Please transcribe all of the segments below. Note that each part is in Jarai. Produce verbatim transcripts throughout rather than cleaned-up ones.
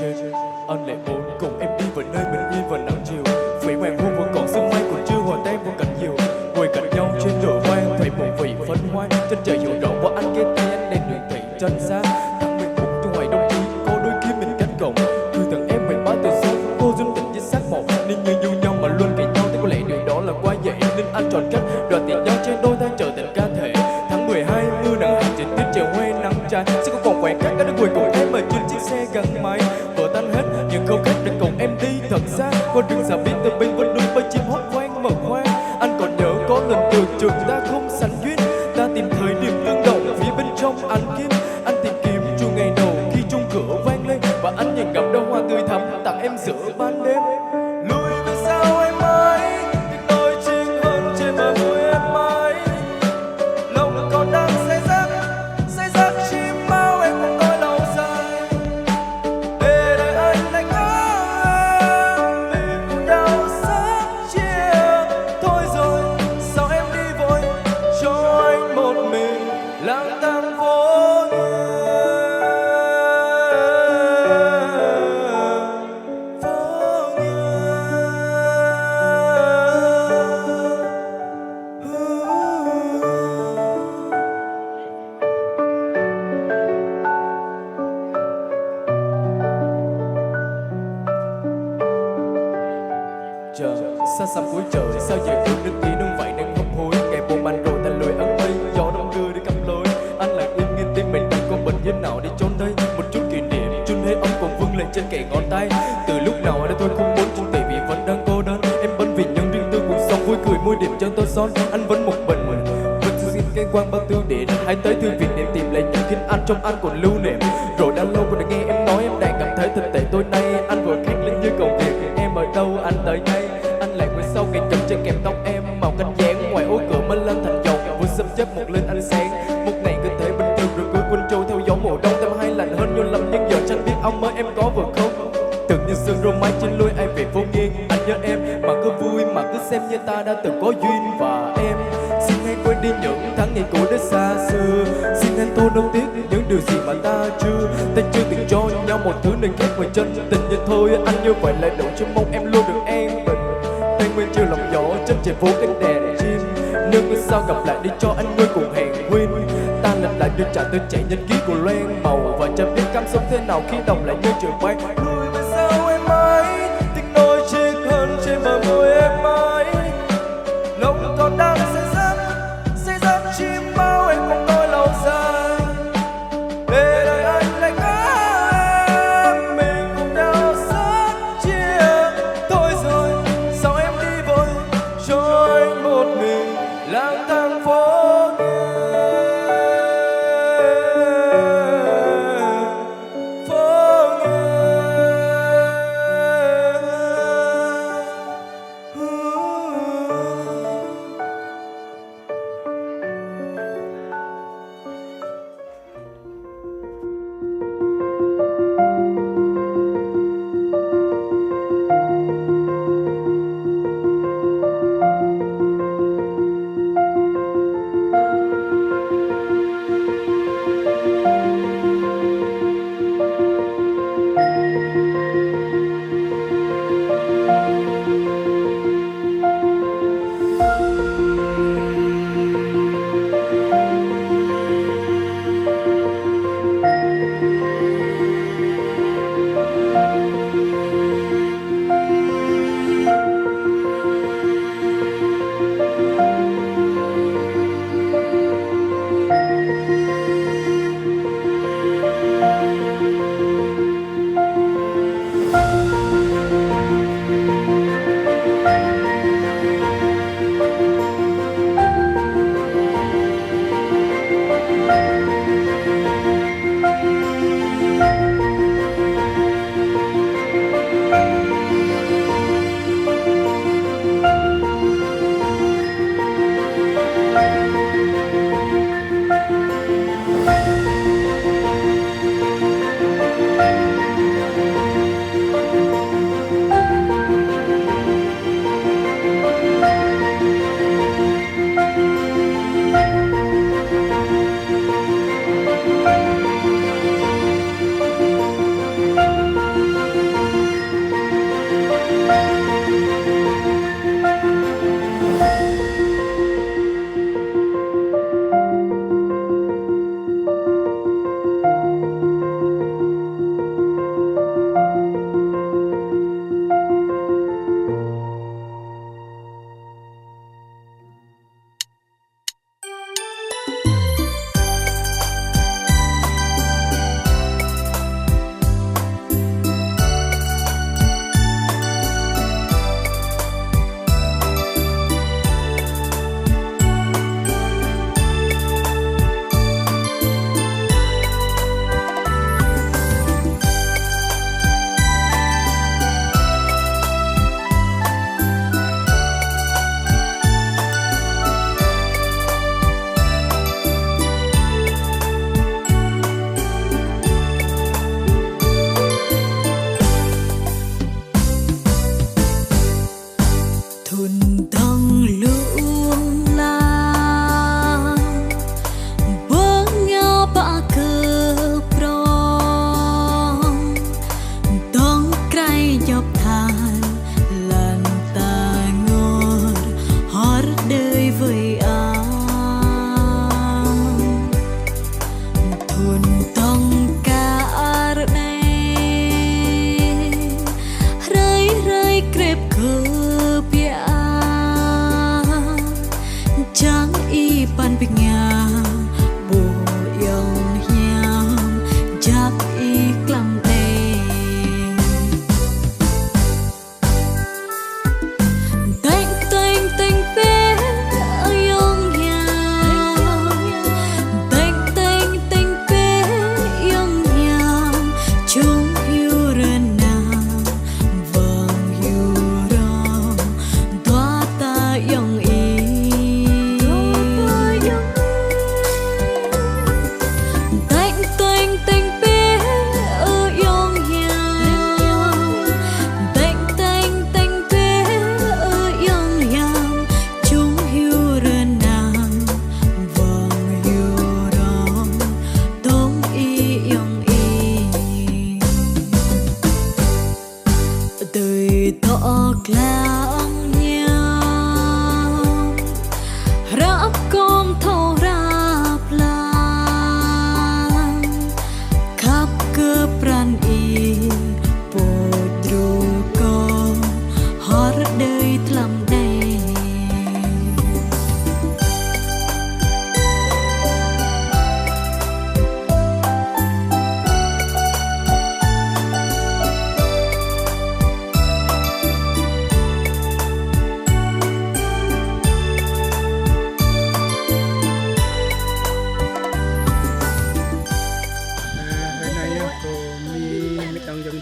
Trên, anh lẽ muốn cùng em đi vào nơi bình yên và nắng chiều. Vì hoàng hôn vẫn còn sương mai, còn chưa hòa tan vào cành diều. Ngồi cạnh nhau trên đường hoang, thoại mộng vị phấn hoa. Chân trời hiểu rõ, bỏ anh kê tay anh đèn đường thủy chân xa. Tháng mười một trong hoài đông, chỉ có đôi khi mình cánh cổng. Thư tặng em mười ba tờ giấy, tô dung tình với sắc màu. Nên như nhu nhau mà luôn kể nhau, thế có lẽ điều đó là quá dễ. Nên anh chọn cách đọa tìm nhau trên đôi thang chợ tình ca thể. Tháng mười hai, mưa nặng hạt, trên tiết trời hoe nắng cháy. Sẽ không còn khoảng cách, đã ngồi cùng em ở trên chiếc xe gắn máy. Vỡ tan hết những không khách, để cùng em đi thật xa, qua rừng xa, biết từ bên vẫn núi, bơi chim hót vang mở khoang. Anh còn nhớ có lần từ trường ta không sánh duyên, ta tìm thời điểm tương đồng phía bên trong án kim. Anh tìm kiếm chuông ngày đầu khi chuông cửa vang lên, và anh nhìn ngắm đóa hoa tươi thắm tặng em giữa ban đêm. Lui về sau em ơi, tiếng nói chênh hơn trên bờ môi em mãi. Lòng còn đang say giấc, say giấc chỉ mong em cùng tôi lâu dài. Để đời anh lại có em, mình cùng nhau sớm chia. Thôi rồi, sao em đi vội, cho anh một mình lang thang phố nhựa. Phố nhựa. Chợ, xa xăm cuối chợ, sao giờ cũng nước tí nung vậy đang hấp hối. Ngày buồn bã rồi ta lùi ăn vây, gió đông đưa đi cắm lối. Anh lặng im nghe tim mình đang cô bình yên nào đi trốn đây. Một chút kỷ niệm, chun hơi ấm còn vương lên trên kẽ ngón tay. Từ lúc nào đã thôi không muốn chung, tại vì vẫn đang cô đơn. Em bận vì những riêng tư, cuộc sống vui, gửi môi điểm cho tôi son. Anh vẫn một mình, vẫn giữ gìn cái quang bao tư để hãy tới thư viện để tìm lại những hình ảnh trong anh còn lưu niệm. Rồi đã lâu rồi đã nghe em nói, em đang cảm thấy thật tệ. Tối nay anh vội khép lên như công việc. Em ở đâu anh tới ngay. Anh lại quay sau ngày chậm trên kèm tóc em màu cánh gián, ngoài ô cửa mới lên thành dòng. Vui sớm chớp một lên ánh sáng. Một ngày cứ thế bình thường rồi cứ quên trôi theo gió mùa đông. Tâm hay lạnh hơn nhiều lắm nhưng giờ chẳng biết áo mới em có vừa không. Tưởng như sương rơi mãi trên lối ai về phố nghiêng. Anh nhớ em mà cứ vui mà cứ xem như ta đã từng có duyên. Và em xin hãy quên đi những tháng ngày cũ đã xa xưa. Xin hãy thôi nuối tiếc những điều gì mà ta chưa, ta chưa từng cho nhau một thứ nên khác ngoài chân tình. Như thôi anh như vậy là đủ, chỉ mong em luôn được an bình. Tây Nguyên chiều lòng gió, chân trời phố cánh đèn chim. Nếu có sao gặp lại đi cho anh nuôi cùng hẹn huynh. Ta lặp lại được trả từ trẻ nhật ký của loen màu, và chẳng biết cảm xúc thế nào khi đọc lại như trường quay. Lui về sau em ơi, tiếng nói chênh hơn trên bờ môi em mãi. Lòng còn đang say giấc, say giấc chỉ mong em cùng tôi lâu dài. Để đời anh lại có em, mình cùng nhau sớm chia. Thôi rồi, sao em đi vội, cho anh một mình lang thang phố nhựa. Phố nhựa.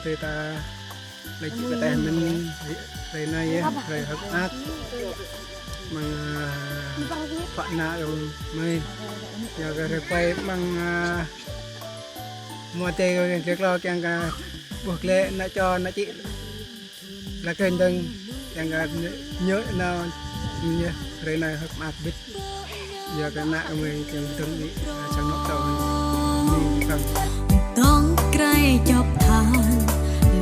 Tui ta lĕ či kơ teh mơ̆n, hrơi anai yơh, hrơi hơ̆k mơak. Mơ̆ng, ơ, pă ană gơmơi. Yua kơ hrơi pă mơ̆ng, ơ, mơ̆ng tơlơi kơ kiăng kơ ƀuh glaĭ ană čô ană čĭ. Laih kơ dơ̆ng, kiăng kơ ñu anŭn, ñu hrơi anai hơ̆k mơak bĭt. Yua kơ ană gơmơi kiăng dơ̆ng đĭ, ơ, sang anŏ tơ̆ anai. Dơ̆ng krei djŏp than,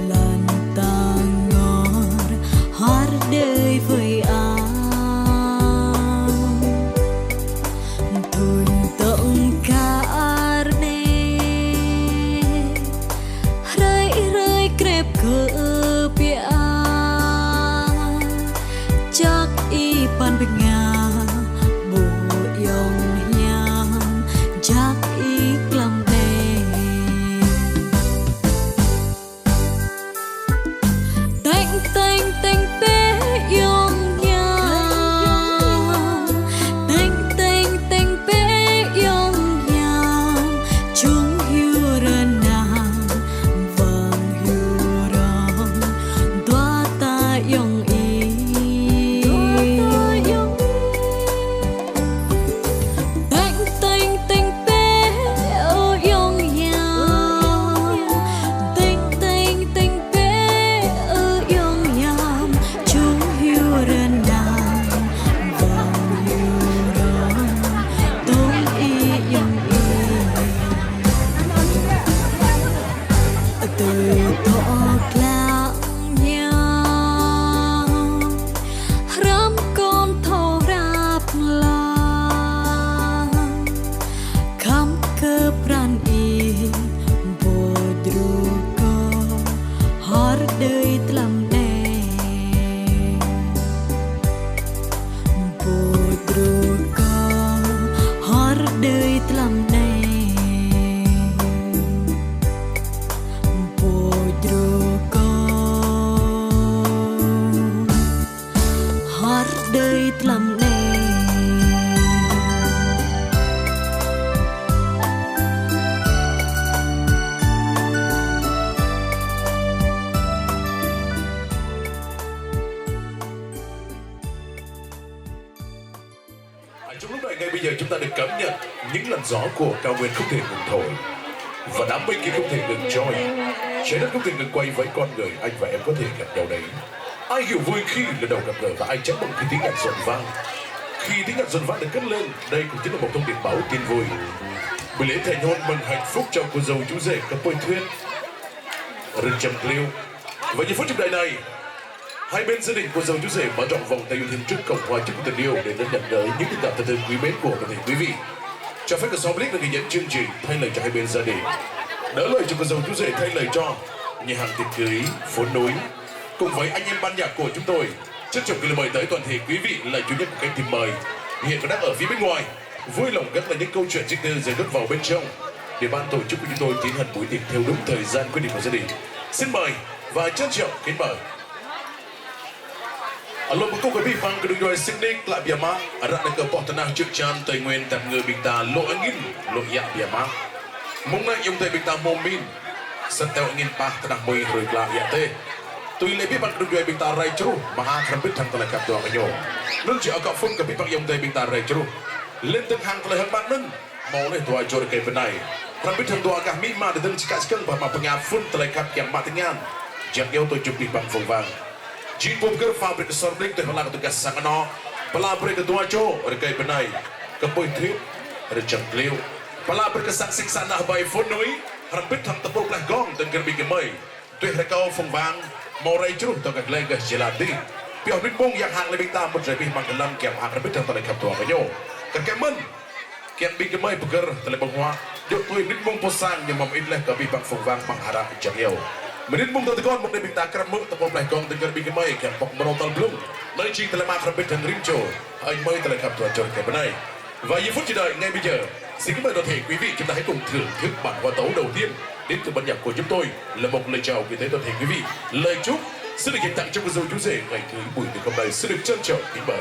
lŏn tơngor, hor đơi vơi ang. Thun tŏng kar ne, hrơi hrơi krep kơ pia. Čăk ih păn bơnga, ƀu yŏng hiam, čăk ih klăm đe. Teng teng teng pĕ yŏng hiam. Teng teng teng pĕ yŏng hiam. Čung hyu rơnang, wang hyu rong, dua ta yŏng ih. Teng teng teng pĕ ơ yŏng hiam. Teng teng teng pĕ ơ yŏng hiam. Čung hyu rơnang, wang hyu rong, tŏng ih yŏng ih. Tui tŏ klă hiam. Hrăm kon thâo hrăp lăng. Khăm kơ pran ih ƀu djru kơ, hor đơi tlam đe. Ƀu djru kơ, hor đơi tlam đe. Ƀu djru kơ, hor đơi tlam đe. À, trong lúc này, ngay bây giờ chúng ta được cảm nhận những làn gió của cao nguyên không thể ngừng thổi và đám mây kia không thể ngừng trôi. Trái đất không thể ngừng quay với con người anh và em có thể gặp nhau đấy. Ai hiểu vui khi lần đầu gặp gỡ và ai chán mừng khi tiếng nhạc rộn vang. Khi tiếng nhạc rộn vang được cất lên, đây cũng chính là một thông điệp báo tin vui. Buổi lễ thành hôn mừng hạnh phúc cho cô dâu chú rể cặp Pơi Thuyết, Rơ̆ Čăm Kliu. Và giờ phút trọng đại này, hai bên gia đình cô dâu chú rể mở rộng vòng tay yêu thương trước cổng hoa chúc mừng tình yêu để đón nhận những tình cảm thân thương quý mến của toàn thể quý vị. Cho phép cả xóm Lích là người dẫn chương trình thay lời cho hai bên gia đình. Đỡ lời cho cô dâu chú rể thay lời cho nhà hàng tiệc cưới Phố Núi. Cùng với anh em ban nhạc của chúng tôi, trân trọng gửi lời mời tới toàn thể quý vị là chủ nhân của cánh thiệp mời. Hiện còn đang ở phía bên ngoài. Vui lòng gắn lại những câu chuyện riêng tư rồi bước vào bên trong để ban tổ chức của chúng tôi tiến hành buổi tiệc theo đúng thời gian quy định của gia đình. Xin mời và trân trọng kính mời. Alum pơkŭ kơ abih bang kơnung djuai sĭt nik klă biă mă, ră anai kơ pŏh tơnah čư̆ čan Tây Nguyên, Dap Ngơ ƀing ta lŏ angin, lŏ yă biă mă. Mơ̆ng anai ayŏng adơi ƀing ta hmâo min, sa teo angin pah tơnah mơi hrơi klă yă tĕh. Tui lĕ abih bang kơnung djuai ƀing ta rai čruh, mơha hrăm bit hăng tơlơi khăp dua kơ ñu. Anŭn či akŏ phŭn kơ abih bang ayŏng adơi ƀing ta rai čruh. Lĕ tơ̆ng hăng tơlơi hơ̆k mơak anŭn, hmâo laih dua čô rơkơi bơnai. Hrăm bit hăng dua gah amĭ ama đơđơ̆ng čơkă čơkơ̆ng bah mă pơngap phŭn tơlơi khăp kiăng mă tơngan. Jăk iâu tui čŭp abih bang phung wang. Jing pô pơgơ̆r pha brơi kơ sor blik tui hơla kơ tơgah sang anŏ. Pơala brơi kơ dua čô rơkơi bơnai. Kơ Pơi Thuyết, Rơ̆ Čăm Kliu. Pơala brơi kơ sang sĭt sang ană ƀai Phố Núi. Hrăm bit hăng tơpul pơklaih gong dơ̆ng gơ̆r ƀing gơmơi. Tui rơkâo phung wang, hmâo rai čruh tơ̆ng gah glai gah jơlan dih. Pioh mơnit mông yang hăng lĕ ƀing ta mŭt rai abih bang kơlăm kiăng mơak hrăm bit hăng tơlơi khăp dua kơ ñu. Kơ kĕ mơ̆n, kiăng ƀing gơmơi pơgơ̆r tơlơi ƀơ̆ng huă. Djơ̆ tui mơnit mông pô sang ñu mơ̆m it laih kơ abih bang phung wang mơ̆ng hră jăng iâu. Mơnit mông tơgôn mơ̆ng anai ƀing ta krăp hmư̆ tơpul pơklaih gong dơ̆ng gơ̆r ƀing gơmơi kiăng pŏk mrâo tal blung. Anai jing tơlơi mơak hrăm bit hăng rĭm čô. Ơi mơi tơlơi khăp dua čô rơkơi bơnai. Và giờ phút chờ đợi ngay bây giờ, xin kính mời toàn thể quý vị chúng ta hãy cùng thưởng thức bản hòa tấu đầu tiên đến từ ban nhạc của chúng tôi, là một lời chào gửi tới toàn thể quý vị. Lời chúc sẽ được dành tặng cho cô dâu chú rể ngày cưới buổi tiệc hôm nay. Xin được trân trọng kính mời.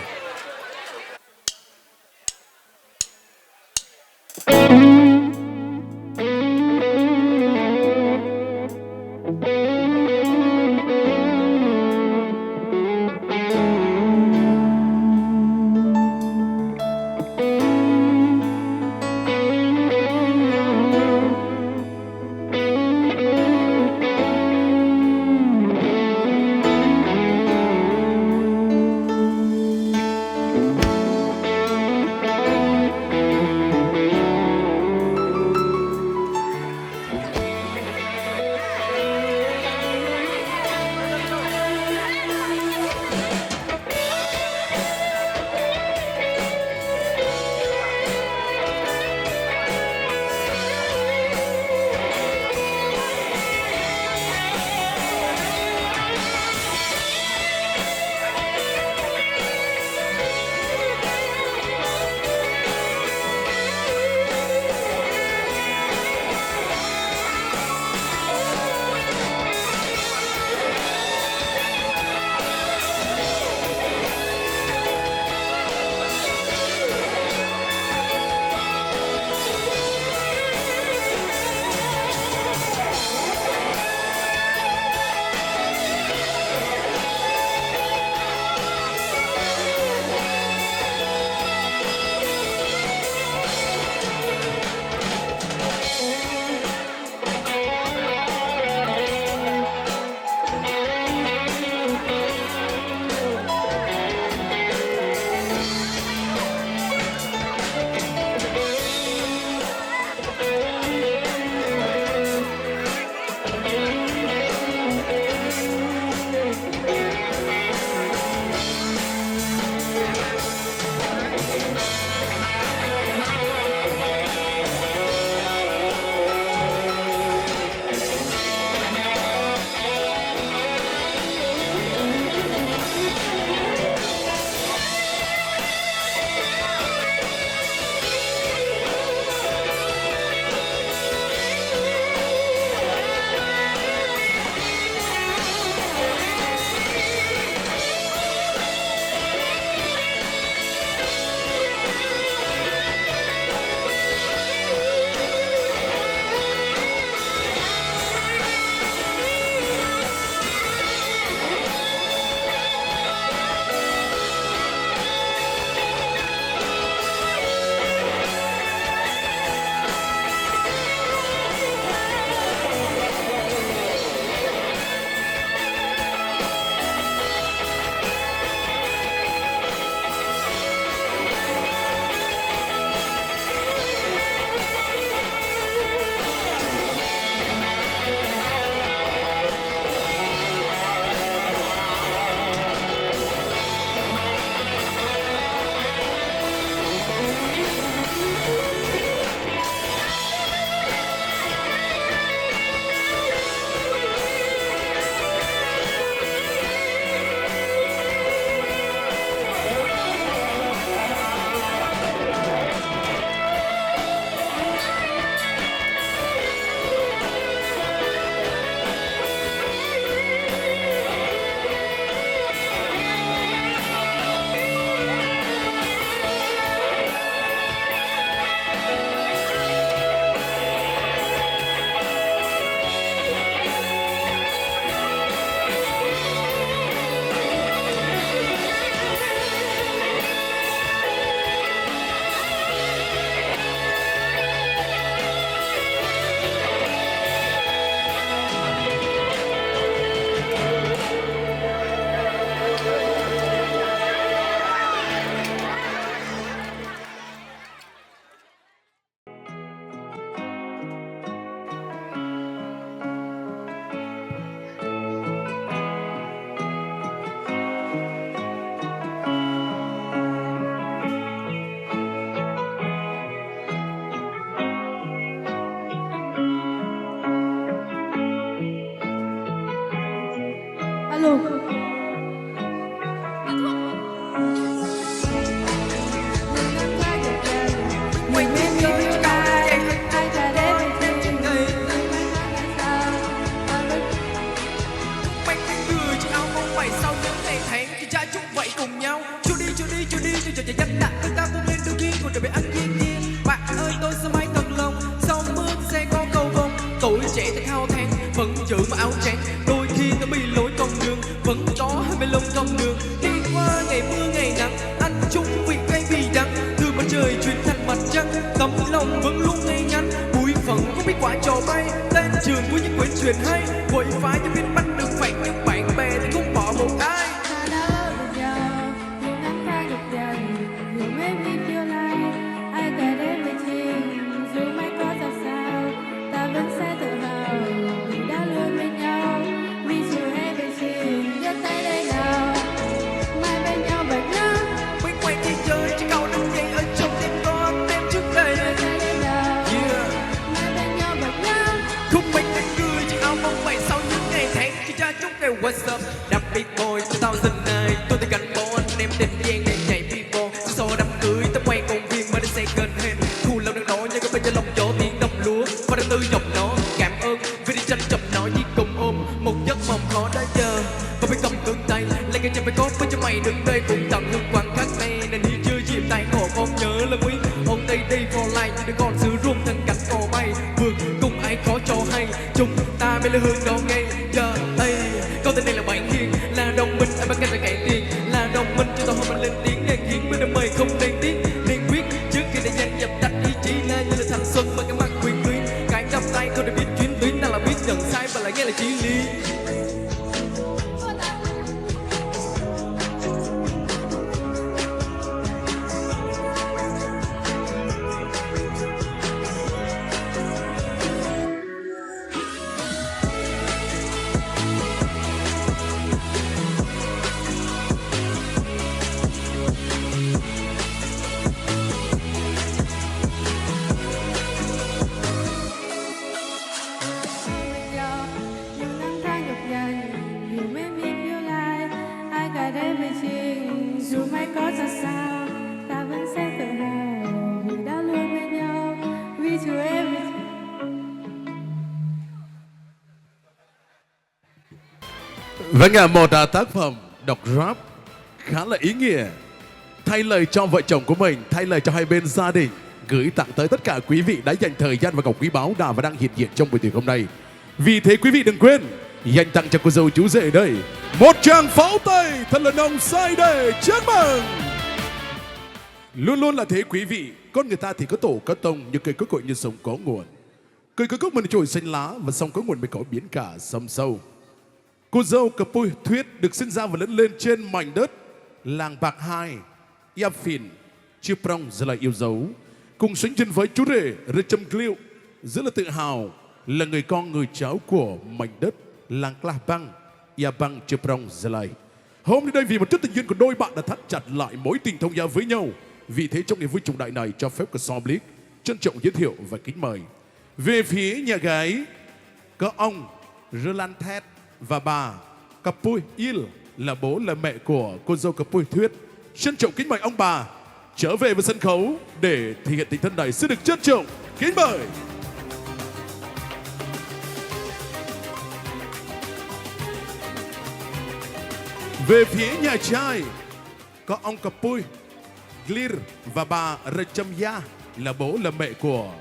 Chúng mình những người chiếc áo bóng bay sau những ngày tháng, chia cha chúng vậy cùng nhau. Trôi đi, trôi đi, trôi đi, trôi, trôi, trôi, dắt nặng đôi ta vươn lên đôi khi cuộc đời bị ăn chia chia. Bạn ơi, tôi sẽ mãi thật lòng, sau mưa thì sẽ có cầu vồng. Tuổi trẻ thật hao tháng, vẫn giữ màu áo trắng. Đôi khi ta bị lỗi con đường, vẫn có hai mươi lông con đường. Đi qua ngày mưa ngày nắng, ăn chung vị cay vị đắng. Từ mặt trời chuyển thành mặt trăng, tấm lòng vẫn luôn ngay ngắn. Bụi phận cũng biết quả trò bay, tan trường với những quyển truyện hay. Vội vã những viết văn được phạt, nhưng bạn bè thì không bỏ một ai. Dù năm tháng dạt dần, dù mây mịt phiêu lai, ai kể đến với chính, dù mai có ra sao, ta vẫn sẽ tự hào vì đã luôn bên nhau. Wish you everything, giơ tay lên nào, mãi bên nhau vậy nhá. Quay quay thế giới, chỉ cậu đứng dậy ở trong tim con tim trước đây. Giơ tay lên nào, yeah, mãi bên nhau vậy nhá. Khung mình những người chiếc áo bóng bay sau những ngày tháng, chia cha chúng kêu what's up. Đám big boy two thousand nine, tôi thì gắn bó anh em trên game để nhảy b-boy. Sau đám cưới ta quay công viên mà đi xe gần hên. Thu lâu nắng đó nhớ có bên trong lòng gió tiếng đồng lúa và đời tư giọng nó. Cảm ơn vì đi tranh chấp nó chỉ cùng ôm một giấc mộng khó đã giờ. Và phải cầm cứng tay, lấy cái chân phải có với cho mày đứng đây cũng tặng hương quang khắc me. Nên đi chưa dịp tai ngộ con nhớ là quý. Ôm tay đi for life như đứa con xứ ruộng thân cánh cò bay. Vượt cùng ai khó cho hay. Chúng ta mới là hướng đó ngay. Giờ, ê, con tên này là Bảy Hiền, là đồng minh, em bắt canh là cải thiện, là đồng minh cho tao hôm anh lên tiếng, đang khiến bên đam mê không nên tiếng, nên quyết trước khi đã dành dập tắt ý chí, là như là thanh xuân mà cái mặt quyền tuyến, cái đập tay thôi để biết chuyến tuyến, nào là biết nhận sai và lại nghe là chỉ lý. Dù năm tháng dạt dần, dù mây mịt phiêu lai, ai kể đến với chính, dù mai có ra sao, ta vẫn sẽ tự hào vì đã luôn bên nhau. Wish you everything. Vâng ạ, một, à, tác phẩm đọc rap khá là ý nghĩa. Thay lời cho vợ chồng của mình, thay lời cho hai bên gia đình, gửi tặng tới tất cả quý vị đã dành thời gian và công quý báu đã và đang hiện diện trong buổi tiệc hôm nay. Vì thế quý vị đừng quên dành tặng cho cô dâu chú rể đây một tràng pháo tay thật là nồng say để chúc mừng. Luôn luôn là thế quý vị, con người ta thì có tổ có tông, nhưng cây có cội, nhân sống có nguồn. Cây có gốc mà nổi trội xanh lá, và sông có nguồn mà có biển cả sông sâu. Cô dâu Kpuih Thuyết được sinh ra và lớn lên trên mảnh đất làng Bạc Hai, Ia Phin, Chư Prông, Gia Lai yêu dấu. Cùng sánh chân với chú rể Rơčăm Kliu, rất là tự hào là người con người cháu của mảnh đất làng Klah Băng, Ia Băng, Chư Prông, Gia Lai. Hôm nay đây vì một chút tình duyên của đôi bạn đã thắt chặt lại mối tình thông gia với nhau. Vì thế trong niềm vui trọng đại này cho phép Kso Blick trân trọng giới thiệu và kính mời về phía nhà gái, có ông Rơlan Thet và bà Kpuih Il là bố là mẹ của cô dâu Kpuih Thuyết. Trân trọng kính mời ông bà trở về với sân khấu để thực hiện tình thân này. Xin được trân trọng kính mời. Về phía nhà trai, có ông Kpuih Glir và bà Rơčăm Ia là bố là mẹ của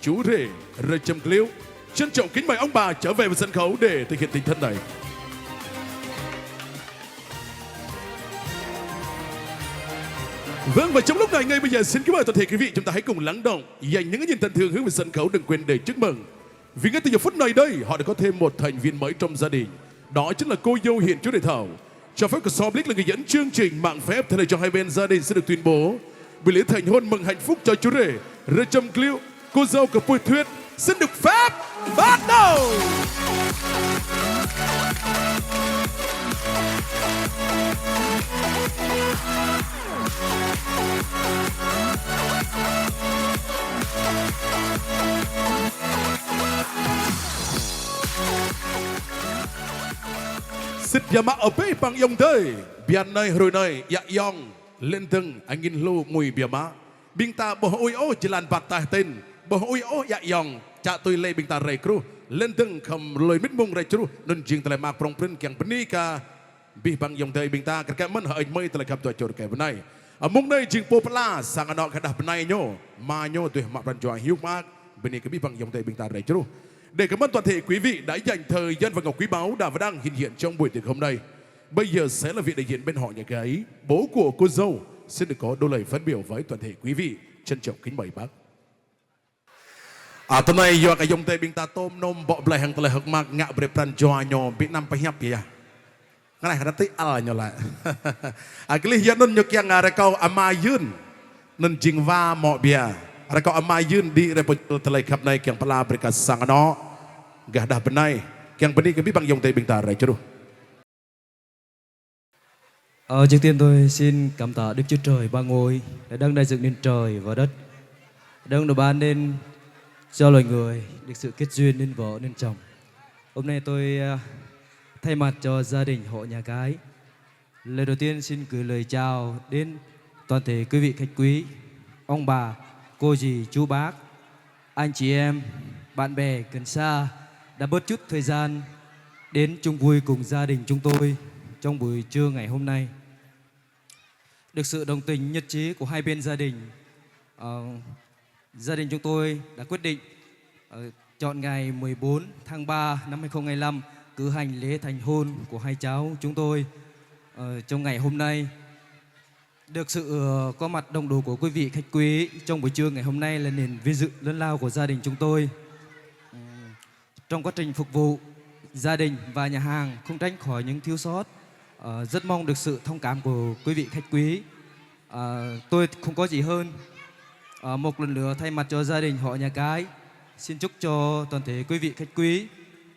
chú rể Rơčăm Kliu. Trân trọng kính mời ông bà trở về với sân khấu để thực hiện tình thân này. Vâng, và trong lúc này ngay bây giờ xin kính mời toàn thể quý vị chúng ta hãy cùng lắng đọng, dành những cái nhìn thân thương hướng về sân khấu, đừng quên để chúc mừng. Vì ngay từ giờ phút này đây, họ đã có thêm một thành viên mới trong gia đình. Đó chính là cô dâu hiện chú rể Thảo. Cho phép Kso Blick là người dẫn chương trình, mạng phép thay lời cho hai bên gia đình xin được tuyên bố buổi lễ thành hôn mừng hạnh phúc cho chú rể Rơčăm Kliu, cô dâu Kpuih Thuyết xin được phép bắt đầu. Sĭt biă mă abih bang ayŏng adơi, bơyan anai hrơi anai, ia ayŏng, lŏn dơ̆ng, angin hlô mui biă mă. Ƀing ta ƀu ui ôh jơlan băt taih tin, ƀu ui ôh ia ayŏng, čă tui lĕ ƀing ta rai truh, lŏn dơ̆ng khŏm lui mĭt mông rai truh, anŭn jing tơlơi mơak prŏng prin kiăng bơni kơ abih bang ayŏng adơi ƀing ta, kar kaĭ mơ̆n hơơč mơi tơlơi khăp dua čô rơkơi bơnai. Amăng anai jing pô pơala sang anŏ gah đah bơnai ñu, ama ñu dưi mă pran jua hiư̆m mơak, bơni kơ abih bang ayŏng adơi ƀing ta rai truh. Để cảm ơn toàn thể quý vị đã dành thời gian và ngọc quý báu đã và đang hiện diện trong buổi tiệc hôm nay. Bây giờ sẽ là vị đại diện bên họ nhà gái, bố của cô dâu, xin được có đôi lời phát biểu với toàn thể quý vị. Trân trọng kính mời bác. A, tơlơi yua kơ ayŏng adơi ƀing ta tôm nôm bŏ blai hăng tơlơi hơ̆k mơak ngă brơi pran jua ñu ƀu năm pơhiăp yơh. Ngă anai hơdơ̆t tơl ñu lĕ. A, kơ lih yua anŭn ñu kiăng, a, rơkâo ama Yưn. Anŭn jing wa mŏ biă. Rơkâo ama Yưn đĭ rai pơjul tơlơi khăp anai kiăng pơala brơi kơ sang anŏ gah đah bơnai. Kiăng bơni kơ abih bang ayŏng adơi ƀing ta rai truh. Ờ, trước tiên tôi xin cảm tạ Đức Chúa Trời Ba Ngôi, là đấng đã dựng nên trời và đất, đấng đã ban nên cho loài người được sự kết duyên nên vợ nên chồng. Hôm nay tôi, ờ, thay mặt cho gia đình họ nhà gái, lời đầu tiên xin gửi lời chào đến toàn thể quý vị khách quý, ông bà, cô dì, chú bác, anh chị em, bạn bè gần xa đã bớt chút thời gian đến chung vui cùng gia đình chúng tôi trong buổi trưa ngày hôm nay. Được sự đồng tình nhất trí của hai bên gia đình, ờ, gia đình chúng tôi đã quyết định, ờ, chọn ngày mười bốn tháng ba năm hai không hai lăm cử hành lễ thành hôn của hai cháu chúng tôi, ờ, trong ngày hôm nay. Được sự, ờ, có mặt đông đủ của quý vị khách quý trong buổi trưa ngày hôm nay là niềm vinh dự lớn lao của gia đình chúng tôi. Ừm, trong quá trình phục vụ gia đình và nhà hàng không tránh khỏi những thiếu sót. Ờ, rất mong được sự thông cảm của quý vị khách quý. Ờ, tôi không có gì hơn. Ờ, một lần nữa thay mặt cho gia đình họ nhà gái, xin chúc cho toàn thể quý vị khách quý,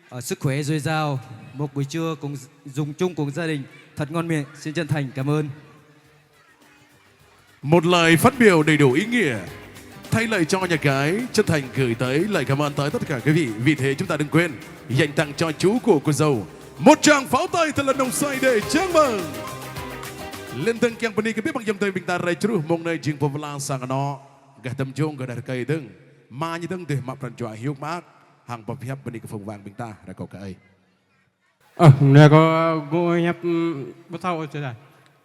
ờ, sức khỏe dồi dào, một buổi trưa cùng dùng chung cùng gia đình thật ngon miệng. Xin chân thành cảm ơn. Một lời phát biểu đầy đủ ý nghĩa. Thay lời cho nhà gái, chân thành gửi tới lời cảm ơn tới tất cả quý vị. Vì thế chúng ta đừng quên dành tặng cho chú của cô dâu một tràng pháo tay thật là nồng say để chúc mừng. Lŏn dơ̆ng kiăng bơni kơ abih bang ayŏng adơi ƀing ta rai truh, mông anai jing pô pơala sang anŏ gah Dăm Jông gah đah rơkơi dơ̆ng. Ama ñu dơ̆ng dưi mă pran jua hiư̆m mơak hăng pơhiăp bơni kơ phung wang ƀing ta, rơkâo kơ ơi. Ơ, anai kâo ngui hiăp, ưm, ƀu thâo ôh čơđai.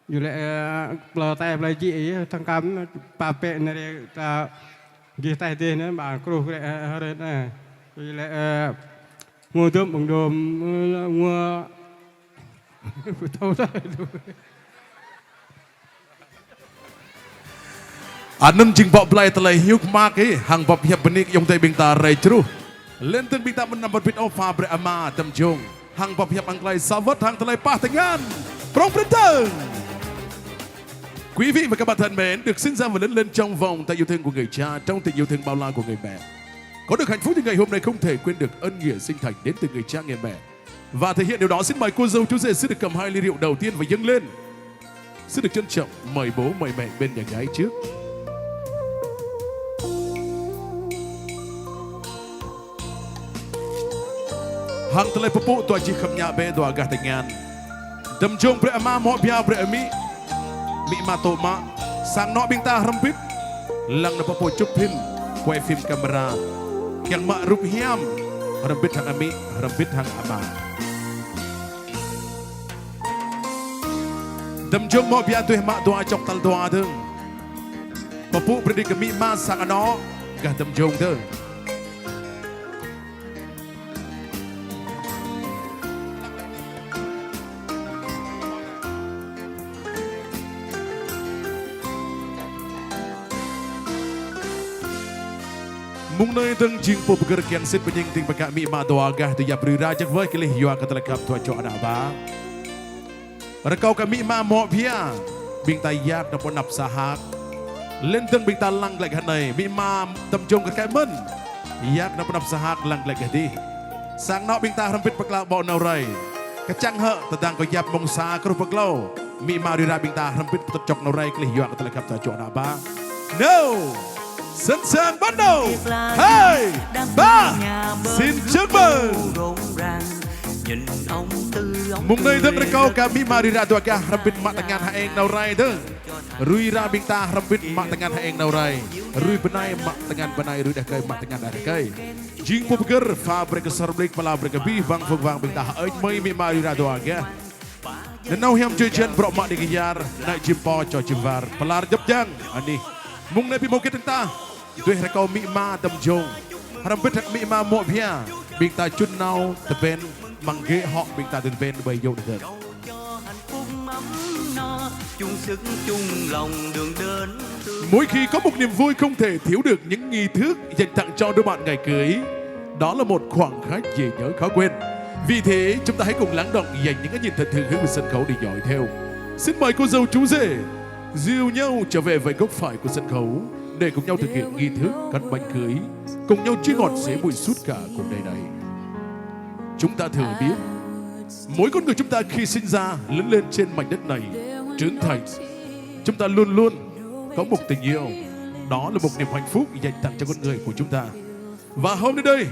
Ñu lĕ, ơ, plơi tai plơi jĭ, thâo khăm, pă pĕ anai rĕ ta gih taih dih anai, ƀă kruh rĕ, ơ, hrơi anai. Ñu lĕ, ơ, ngui dôm, ƀơ̆ng dôm, ơ, ngui, ƀu thâo tơlơi. Anŭn jing bŏ blai tơlơi hiư̆m mơak ih, hăng pơhiăp bơni kơ ayŏng adơi ƀing ta rai truh. Lŏn dơ̆ng ƀing ta mơnam bơbit ôh pha brơi ama Dăm Jông, hăng pơhiăp hăng tơlơi sa wơ̆t hăng tơlơi pah tơngan. Prŏng prin dơ̆ng. Quý vị và các bạn thân mến, được sinh ra và lớn lên trong vòng tay yêu thương của người cha, trong tình yêu thương bao la của người mẹ. Có được hạnh phúc như ngày hôm nay không thể quên được ơn nghĩa sinh thành đến từ người cha người mẹ. Và thể hiện điều đó, xin mời cô dâu chú rể xin được cầm hai ly rượu đầu tiên và dâng lên. Xin được trân trọng mời bố mời mẹ bên nhà gái trước. Hăng tơlơi pơpŭ dua jih khăp ñă bĕ dua gah tơngan. Dăm Jông brơi ama, mŏ biă brơi amĭ. Amĭ ama tŏ mă. Sang anŏ ƀing ta hrŏm hơbĭt lăng nao pơpŭ chụp hình, quay phim camera. Kiăng mă rup hiam, hrŏm hơbĭt hăng amĭ, hrŏm hơbĭt hăng ama. Dăm Jông mŏ biă dưi mă dua čŏk tal dua dơ̆ng. Pơpŭ brơi đĭ kơ amĭ ama sang anŏ gah Dăm Jông dơ̆ng. Mơ̆ng anai dơ̆ng jing pô pơgơ̆r kiăng sĭt pơñing ding pơkă amĭ ama dua gah tui yap rĭm hrơi jak wơ̆t kơ lih yua kơ tơlơi khăp dua čô ană bă. Rơkâo kơ amĭ ama mŏ biă, ƀing ta yak nao pơ anăp sahak. Lŏn dơ̆ng ƀing ta lăng glaĭ gah anai, amĭ ama Dăm Jông kơ kĕ mơ̆n. Yak nao pơ anăp sahak lăng glaĭ gah dih. Sang anŏ ƀing ta hrŏm hơbĭt pơklao ƀô̆ nao rai. Kơčăng hơ̆, tơdang kơ yap mông sa kruh pơklâo. Amĭ ama rĭm hrơi ƀing ta hrŏm hơbĭt pơtŭt čŏk nao rai kơ lih yua kơ tơlơi khăp dua čô ană bă. Nao, sẵn sàng bắt đầu. Hai, ba, xin chúc mừng. Mơ̆ng anai dơ̆ng rơkâo kơ amĭ ama rui ră dua gah hrŏm hơbĭt mă tơngan hơeng nao rai dơ̆ng. Rui ră ƀing ta hrŏm hơbĭt mă tơngan hơeng nao rai. Rui bơnai mă tơngan bơnai, rui đah rơkơi mă tơngan đah rơkơi. Jing pô pơgơ̆r, pha brơi kơ sơr ƀlĭk, pơala brơi kơ abih bang phung wang ƀing ta hơơč mơi amĭ ama rui ră dua gah. Nanao hiam jơjăn bruă mă đĭ kơyar, nai čim pô čô čim war, pơlar djŏp jang, anih. Mơ̆ng anai pi mơ̆ng kơ tơ̆ng ta, duih rơkâo amĭ ama tơm jông. Hrŏm hơbĭt amĭ ama mŏ bia, ƀing ta čun nao tơben, mơ̆ng gĕ hŏ ƀing ta tơben ƀơi yŏng đơ̆ng. Mỗi khi có một niềm vui không thể thiếu được những nghi thức dành tặng cho đôi bạn ngày cưới. Đó là một khoảng khắc dễ nhớ khó quên. Vì thế, chúng ta hãy cùng lắng đọng dành những cái nhìn thân thương hướng về sân khấu để dõi theo. Xin mời cô dâu chú rể dìu nhau trở về với góc phải của sân khấu để cùng nhau thực hiện nghi thức cắt bánh cưới, cùng nhau chia ngọt sẻ bùi suốt cả cuộc đời này. Chúng ta thừa biết, mỗi con người chúng ta khi sinh ra, lớn lên trên mảnh đất này, trưởng thành, chúng ta luôn luôn có một tình yêu. Đó là một niềm hạnh phúc dành tặng cho con người của chúng ta. Và hôm nay đây,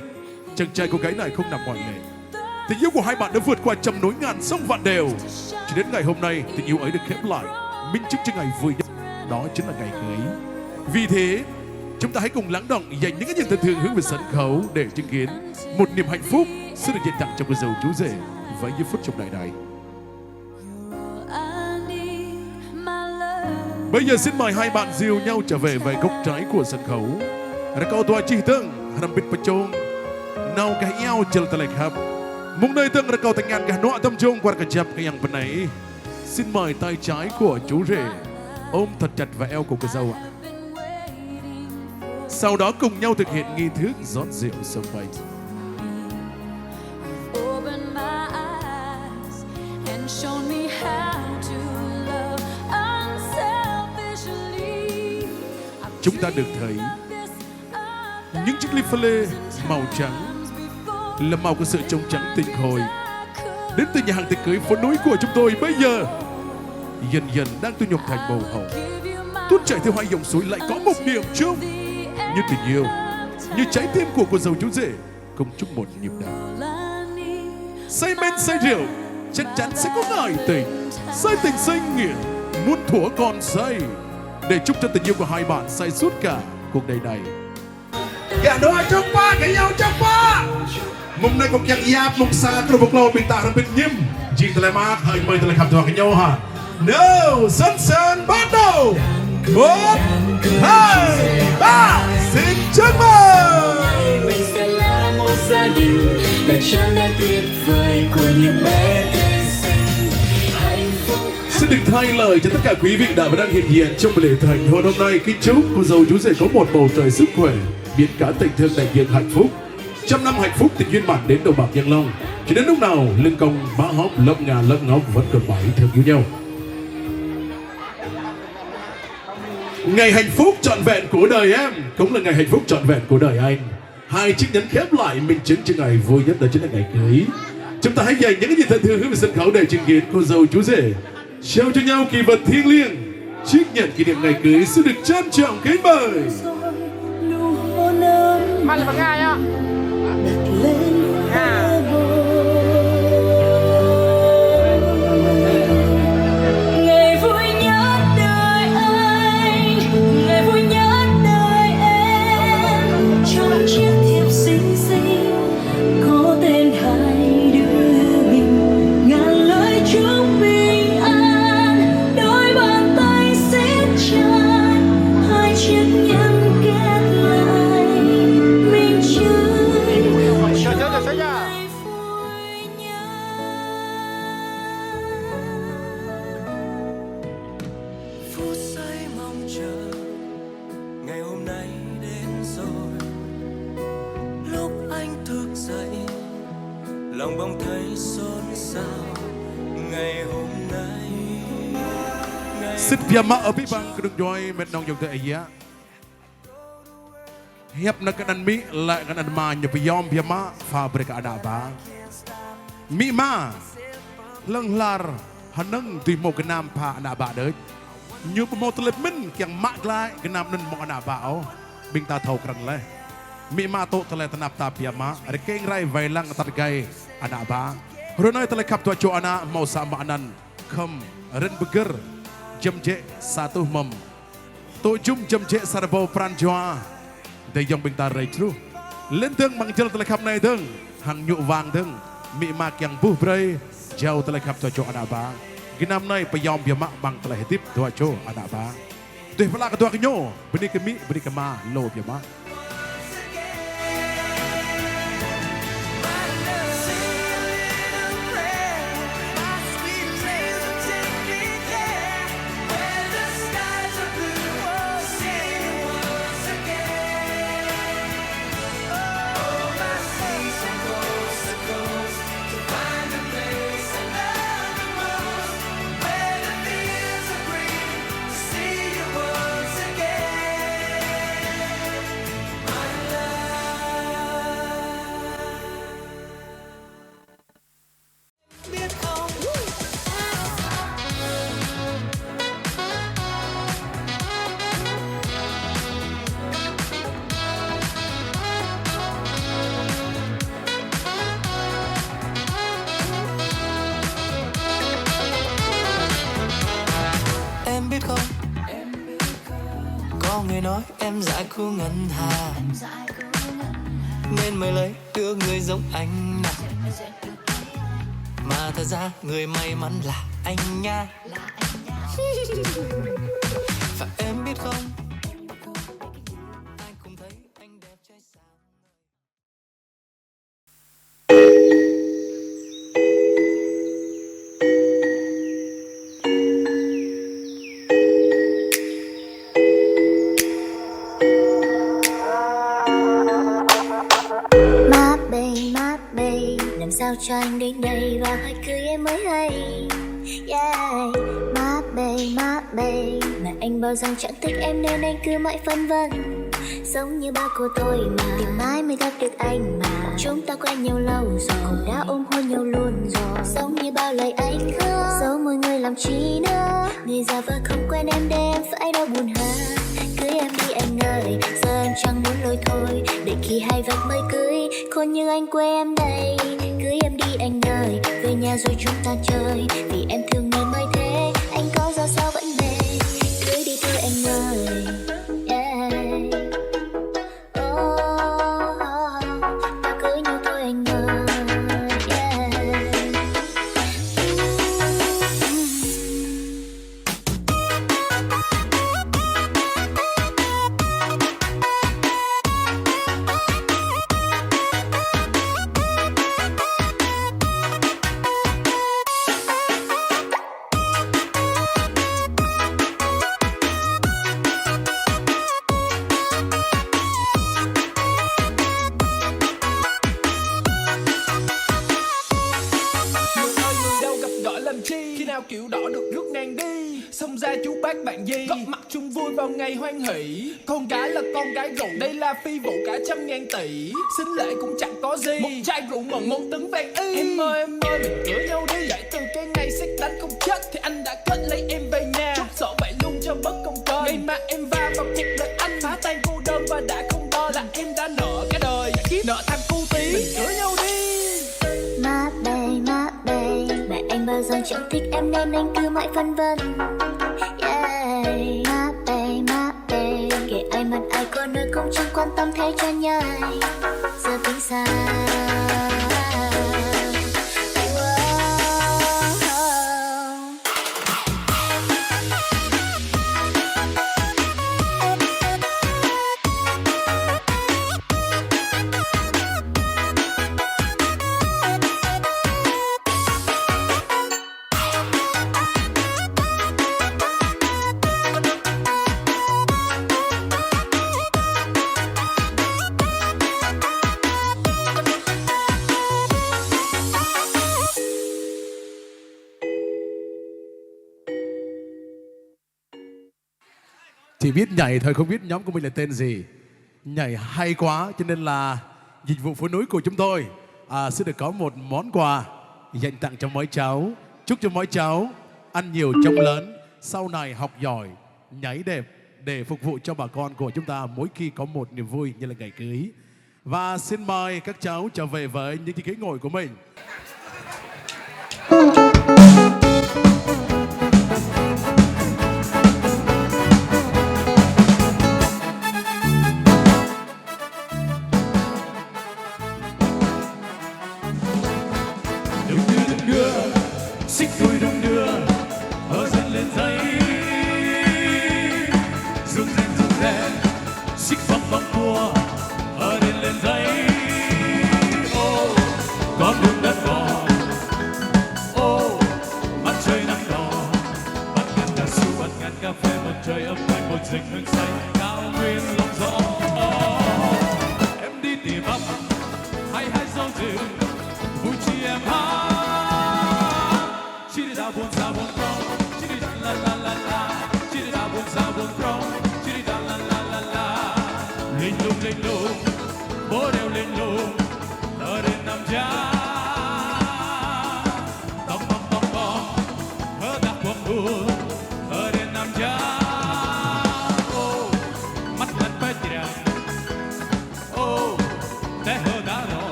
chàng trai cô gái này không nằm ngoại lệ. Tình yêu của hai bạn đã vượt qua trăm núi ngàn sông vạn đèo. Cho đến ngày hôm nay, tình yêu ấy được khép lại, minh chứng cho ngày vui nhất, đó chính là ngày cưới. Vì thế, chúng ta hãy cùng lắng đọng dành những cái nhìn thân thương hướng về sân khấu để chứng kiến một niềm hạnh phúc sẽ được dành tặng cho cô dâu chú rể với giây phút trong đời này. Bây giờ xin mời hai bạn dìu nhau trở về với góc trái của sân khấu. Rơkâo dua čih dơ̆ng, hrŏm hơbĭt pơčông nao gah iâu jơl tơlơi khăp. Mơ̆ng anai dơ̆ng rơkâo tơngan gah hnuă tơm jông kwar kơjăp kơ yang bơnai. Xin mời tay trái của chú rể ôm thật chặt vào eo của cô dâu ạ. Sau đó cùng nhau thực hiện nghi thức rót rượu sông Pây. Open my eyes and show me how to love unselfishly. Chúng ta được thấy những chiếc ly pha lê màu trắng là màu của sự trong trắng tinh khôi. Đến từ nhà hàng tiệc cưới phố núi của chúng tôi bây giờ dần dần đang thu nhập thành màu hồng, tuôn chảy theo hai dòng suối lại có một điểm chung như tình yêu, như trái tim của cô dâu chú rể cũng chung một nhịp đập. Say men say rượu chắc chắn sẽ có ngại tình, say tình say nghiện, muốn thủa còn say, để chúc cho tình yêu của hai bạn say suốt cả cuộc đời này. Gah hnuă čŏk pă, gah iâu čŏk pă. Mơ̆ng anai kâo kiăng yap mơ̆ng sa truh pơ klâo ƀing ta hrŏm hơbĭt ñĭm. Jing tơlơi mơak, hơi mơi tơlơi khăp dua kơ ñu hă. Nao, sẵn sàng bắt đầu. Một, hai, ba, xin chúc mừng. Mình sẽ là một gia đình, đôi chân đã tuyệt vời của những bé tiên sinh. Hạnh phúc. Xin được thay lời cho tất cả quý vị đã và đang hiện diện trong buổi lễ thành hôn hôm nay. Kính chúc cô dâu chú rể có một bầu trời sức khỏe, biển cả tình thương đại dương hạnh phúc. Trăm năm hạnh phúc tình duyên bạn đến đầu bạc răng long. Cho đến lúc nào, lưng cong má hóp, lốc ngà lốc ngóng vẫn còn mãi thương yêu nhau. Ngày hạnh phúc trọn vẹn của đời em cũng là ngày hạnh phúc trọn vẹn của đời anh. Hai chiếc nhẫn khép lại minh chứng cho ngày vui nhất, đó chính là ngày cưới. Chúng ta hãy dành những cái nhìn thân thương hướng về sân khấu để chứng kiến cô dâu chú rể trao cho nhau kỷ vật thiêng liêng. Chiếc nhẫn kỷ niệm ngày cưới xin được trân trọng kính mời. Ngày vui nhất đời anh, ngày vui nhất đời em, trong chiếc thiệp xinh xinh có tên hai đứa mình, ngàn lời chúc bình an, đôi bàn tay siết chặt, hai chiếc nhẫn kết lại, minh chứng cho ngày vui nhất. Phút giây mong chờ, ngày hôm nay đến rồi. Lúc anh thức dậy, lòng bỗng thấy xôn xao. Ngày hôm nay, ngày Sĭt biă mă abih bang kơnung djuai met nong yŏng tơ ơi yă. Hiăp nao kơ anăn amĭ, laĭ kơ anăn ama ñu pơyom biă mă, pha brơi kơ ană bă. Amĭ ama, hlŏng lar, hơnơ̆ng dưi hmâo gơnam pha ană bă đôč. Ñu ƀu hmâo tơlơi pơmĭn kiăng mă glaĭ gơnam anŭn mơ̆ng ană bă ôh. Ƀing ta thâo krăn laih. Amĭ ama tŭ tơlơi tơnap tap biă mă, rơkeng rai wai lăng atăt gai ană bă. Hrơi anai tơlơi khăp dua čô ană hmâo sa mă anăn, khŏm rin pơgơ̆r, jăm jĕ sa tuh mơ̆m. Tŭ jum jăm jĕ sa rơbâo pran jua. Adơi ayŏng ƀing ta rai truh. Lên dơ̆ng amăng jơlan tơlơi khăp anai dơ̆ng, hăng ñu wang dơ̆ng, amĭ ama kiăng ƀuh brơi, jao tơlơi khăp dua čô ană bă. Gơnam anai pơyom biă mă amăng tơlơi hơdip dua čô ană bă. Dêh pơala kơ dua gơñu, bơni kơ amĭ, bơni kơ ama, lu biă mă. Em biết không, có người nói em dại khu ngân hàng, nên mới lấy được người giống anh nè. Mà thật ra người may mắn là anh nha. Và em biết không, ai cũng thấy anh đẹp trai sao. Má bê, má bê, làm sao cho anh đến đây và hỏi cưới em mới hay. Yeah. Má bê, má bê, mà anh bảo rằng chẳng thích em nên anh cứ mãi phân vân. Giống như bao cô tôi mà, tìm mãi mới gặp được anh mà. Chúng ta quen nhau lâu rồi, cũng đã ôm hôn nhau luôn rồi. Giống như bao lời anh hứa, giấu mọi người làm chi nữa. Người giả vờ không quen em để em phải đau buồn hả? Cưới em đi anh ơi, giờ em chẳng muốn lối thôi. Để khi hai vạch mới cưới, khôn như anh quê em đây. Cưới em đi anh ơi, về nhà rồi chúng ta chơi. Vì em thương nên mới thế, anh có ra sao vẫn về. Cưới đi thôi anh ơi. Yeah. Oh, ta cưới nhau thôi anh ơi. Yeah. Người ơi, người đâu gặp gỡ làm chi? Khi nào kiểu đó được rước ngang đi. Xông ra chú bác bạn gì, góp mặt chung vui vào ngày hoan hỷ. Con gái là con gái rượu, đây là phi vụ cả trăm ngàn tỷ. Sính lễ cũng chẳng có gì, một chai rượu mận, một tấn vàng y. Em ơi, em ơi, mình cưới nhau đi. Kể từ cái ngày sét đánh không chết thì anh đã kết lấy em về nhà. Trút xỏ vậy luôn cho bớt công cơn. Ngày mà em va vào cuộc đời anh, phá tan cô đơn và đã không đo là em đã nợ cả đời kiếp nợ thằng cu tí. Mình cưới nhau đi. Má bê, má bê, mà anh bảo rằng chẳng thích em nên anh cứ mãi phân vân. Yeah. Má bê, má bê, kệ ai mặt ai, có nói cũng chẳng quan tâm, thay cho nhai. Giờ tính sao? Chỉ biết nhảy thôi, không biết nhóm của mình là tên gì. Nhảy hay quá, cho nên là dịch vụ phố núi của chúng tôi, à, sẽ được có một món quà dành tặng cho mấy cháu. Chúc cho mấy cháu ăn nhiều, trông lớn, sau này học giỏi, nhảy đẹp để phục vụ cho bà con của chúng ta mỗi khi có một niềm vui như là ngày cưới. Và xin mời các cháu trở về với những chiếc ghế ngồi của mình.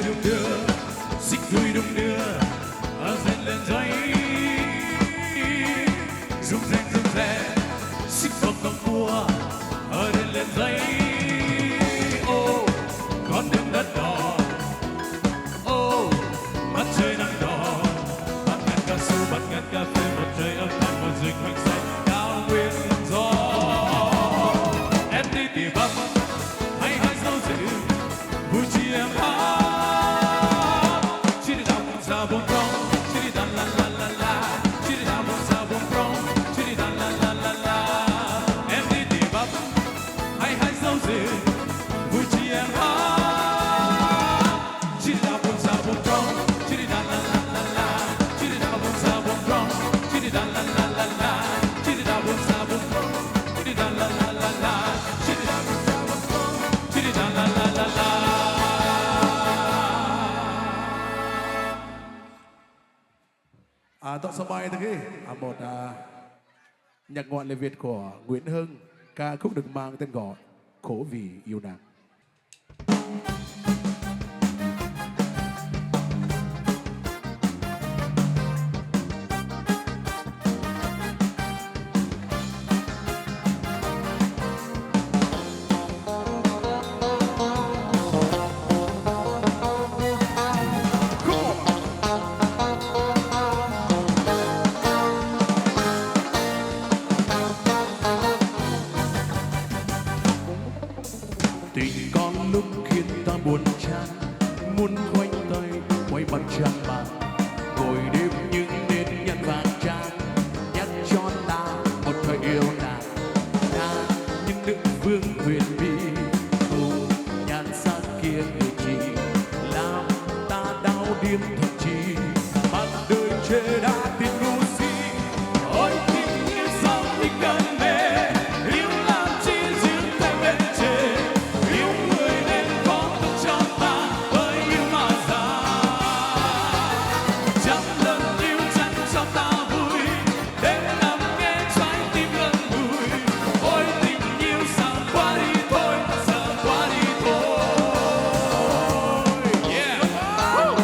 Đung đưa, sik tui đung đưa, ơ, zen len dơi. Rung reng, rung reng, sik bok kong kua, ơ, zen len dơi. Ô, con đường đất đỏ. Ô, mặt trời nắng đỏ, bát ngát cao su, bát ngát cà phê, mặt trời ấm áp, một rừng hoang sơ, cao nguyên gió. Em đi tìm Bắc, hay hái dâu rừng, vui chia ngắm. Chiri da bum sa bum prong, chiri da la la la la. Chiri da bum sa bum prong, chiri da la la la la. Em đi tìm Bắc, hay hái dâu rừng, vui chia ngắm. Chiri da bum sa bum prong, chiri da la la la la. Chiri da bum sa bum prong, chiri da la la la la. Chiri da bum sa bum prong, chiri da la la la la. Chiri da bum sa bum prong, chiri da la la la la. À, dŏ sa bai tơ kih, à, một, à, nhạc ngoại lệ Việt của Nguyễn Hưng, ca khúc được mang tên gọi Khổ Vì Yêu Nắng. Tình con lúc khiến ta buồn chán, muốn khoanh tay quay mặt trăng màn, ngồi đêm những nếp nhăn vàng trắng, nhắn cho ta một thời yêu nàn. Tha những nước vương quyền Mỹ, cùng nhan sắc kia người chị, làm ta đau điếng thậm chí. Bạn đời chê đã tin ngu si, ôi tình yêu sao thì cần mê, yêu làm chi dưỡng theo bên trên, yêu người nên có tâm cho ta, bởi yêu mà già. Chẳng lần yêu chẳng cho ta vui, đêm nằm nghe trái tim ngậm ngùi. Ôi tình yêu sao qua đi thôi, sao qua đi thôi. Yeah. Woo.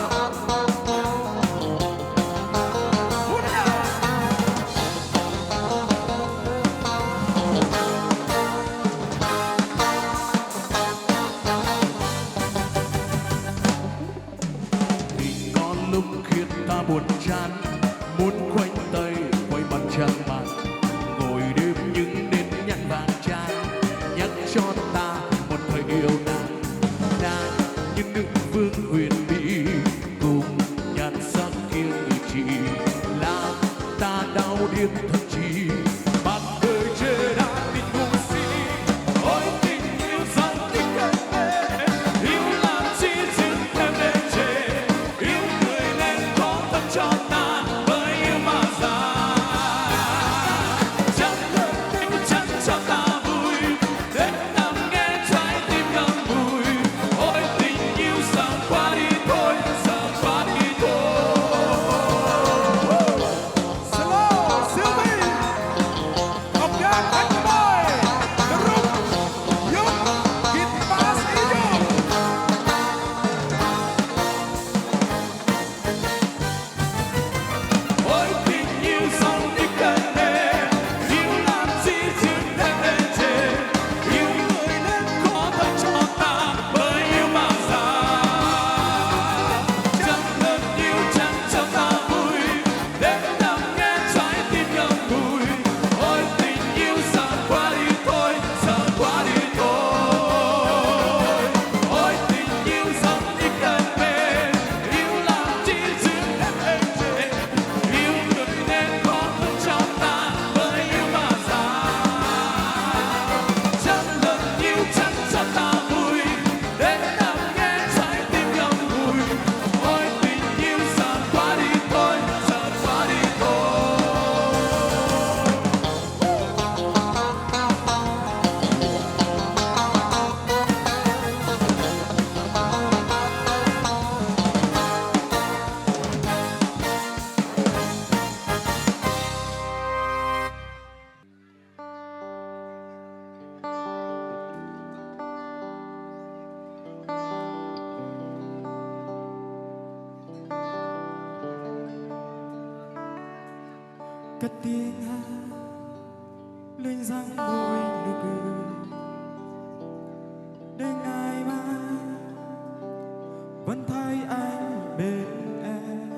Cất tiếng hát, luyến dáng môi nụ cười. Để ngày mai vẫn thấy anh bên em.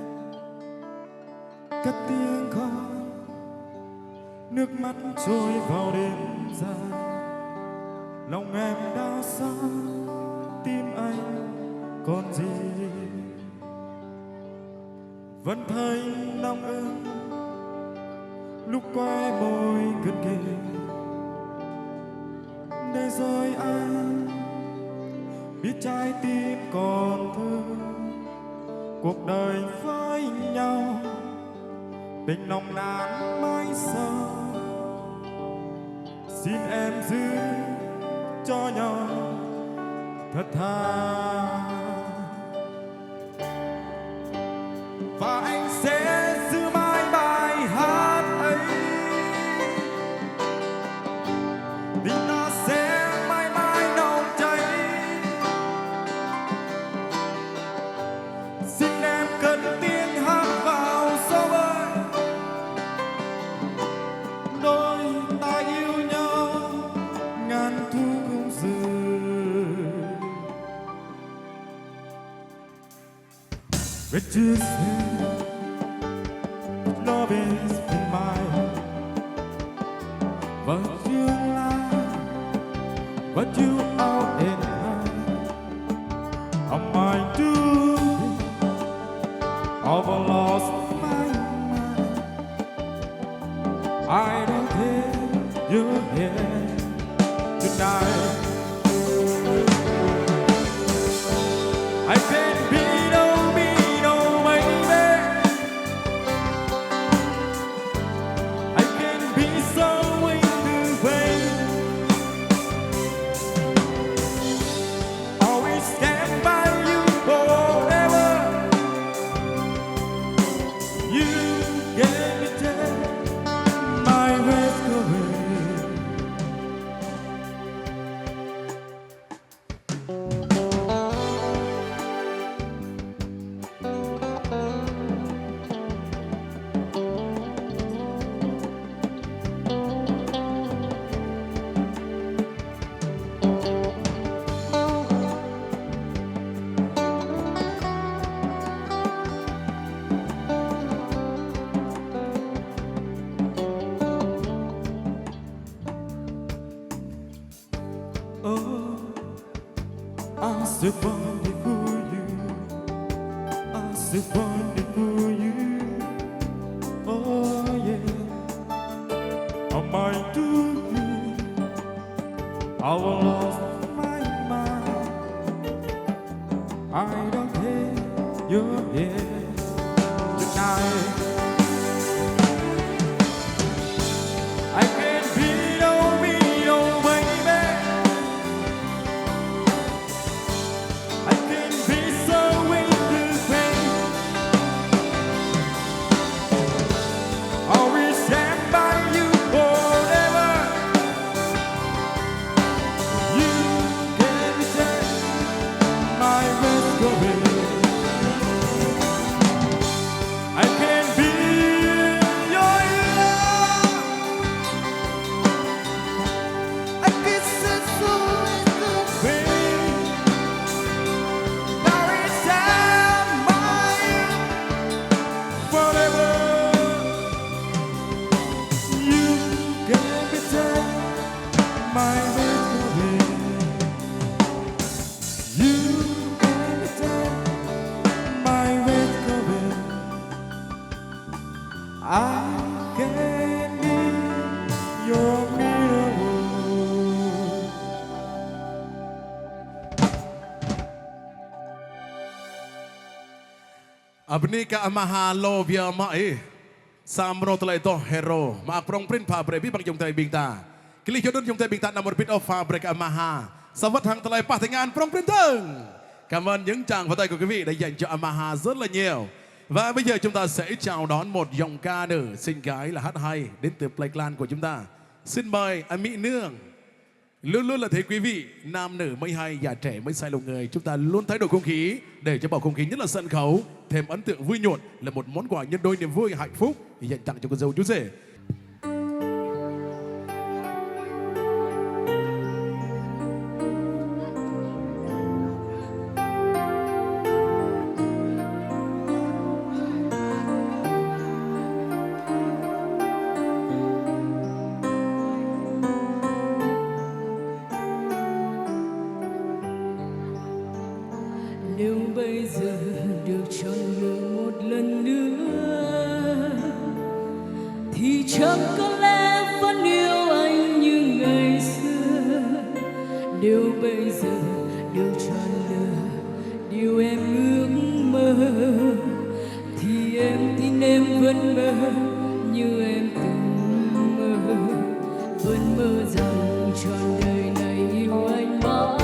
Cất tiếng khóc, nước mắt trôi vào đêm dài. Lòng em đau xót, tim anh còn gì. Vẫn thấy nóng ấm lúc quen môi cận kề. Để rồi anh biết trái tim còn thương. Cuộc đời với nhau, tình nồng nàn mãi sau. Xin em giữ cho nhau thật thà. Và anh sẽ giữ mãi bài hát ấy. Tình ta sẽ mãi mãi nồng cháy. Xin em cất tiếng hát vào gió ơi. Đôi ta yêu nhau ngàn thu không rời. With you here, love is in my heart. What you like, what you are in mind. Am I doing? I've lost my mind. I don't care, you're here tonight. I can be no me, no baby. I can be so into way. Always stand by you forever. You can be my rescue. Oh, I still want it for you. I still want it for you. Oh yeah. Am I doing? I will lost my mind. I don't care, you're here tonight. I can be no me, no baby. I can be so into pain. Always stand by you forever. You can take my breath away. I can be your love. I can set so into pain. Now it's time my forever. You can be take my breath away. You can take my breath away. I can be your miracle. Abih bang kơ Ama Hà lŏ biă mă ih. Samơ̆ tơlơi tŏh hơrô, mă prong prin pha brơi abih bang ayŏng adơi ƀing ta. Kơ ƀing ayŏng adơi ƀing ta anăm rơbit ôh pha brơi kơ Ama Hà. Sa wơ̆t hăng tơlơi pah tơngan prong prin dơ̆ng. Cảm ơn những tràng pháo tay của quý vị đã dành cho Ama Hà rất là nhiều. Và bây giờ chúng ta sẽ chào đón một giọng ca nữ xinh gái là hát hay đến từ Plei Klan của chúng ta. Xin mời Anh Mỹ Nương. Luôn luôn là thế quý vị, nam nữ mới hay, già trẻ mới say lòng người. Chúng ta luôn thái độ không khí để cho bầu không khí, nhất là sân khấu, thêm ấn tượng vui nhộn, là một món quà nhân đôi niềm vui hạnh phúc dành tặng cho cô dâu chú rể. Nếu bây giờ được chọn lựa một lần nữa, thì chắc có lẽ vẫn yêu anh như ngày xưa. Nếu bây giờ được chọn lựa điều em ước mơ, thì em tin em vẫn mơ như em từng mơ. Vẫn mơ rằng trọn đời này yêu anh mãi.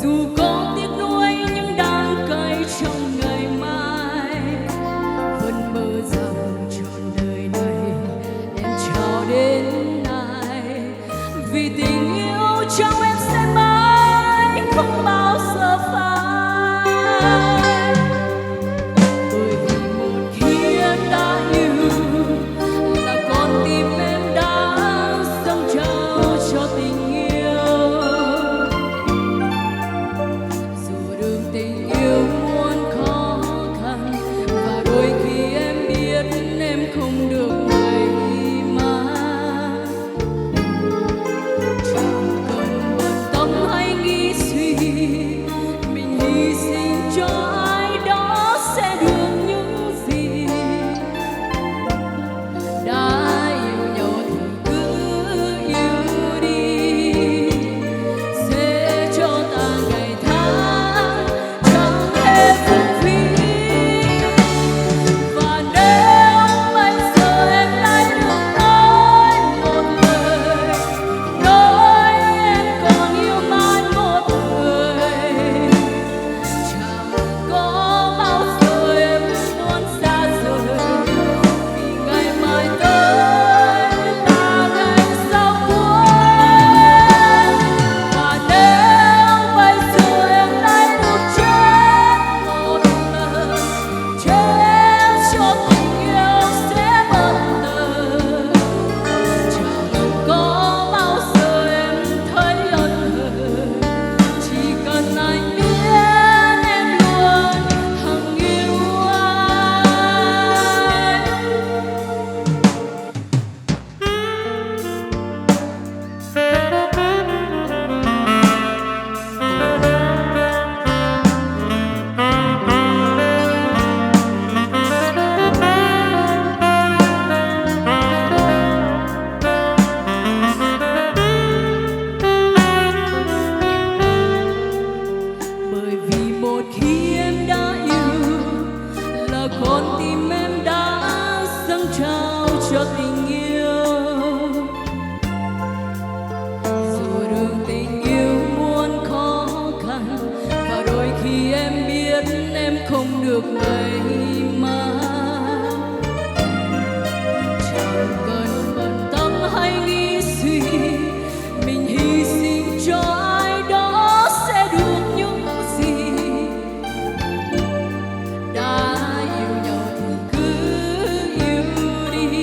Dù có tiếc nuối những đắng cay trong ngày mai, vẫn mơ rằng trọn đời này em trao đến ai. Vì tình yêu trong em sẽ mãi không bao giờ phai. Bởi vì một khi em đã yêu, là con tim em đã dâng trao cho tình yêu. Dù đường tình yêu muôn khó khăn, và đôi khi em biết em không được may mắn. Chẳng cần bận tâm hay nghĩ suy, mình hy sinh cho ai đó sẽ được những gì đã yêu nhau thì cứ yêu đi, sẽ cho ta ngày tháng chẳng hề phung phí. Và nếu bây giờ em lại được nói một lời, nói em còn yêu mãi một người, chẳng có bao giờ em muốn xa rời, vì ngày mai tới ta ngày sau quên. Và nếu bây giờ em lại được chết một lần, chết cho tình yêu sẽ bất ngờ. Chẳng có bao giờ em thấy ân hận, chỉ cần anh biết em luôn hằng yêu anh. Bởi vì một khi em đã yêu, là con tim em đã dâng trao cho tình yêu. Dù đường tình yêu muôn khó khăn, và đôi khi em biết em không được may mắn, chẳng cần bận tâm hay nghĩ suy, mình hy sinh cho ai đó sẽ được những gì. Đã yêu nhau thì cứ yêu đi,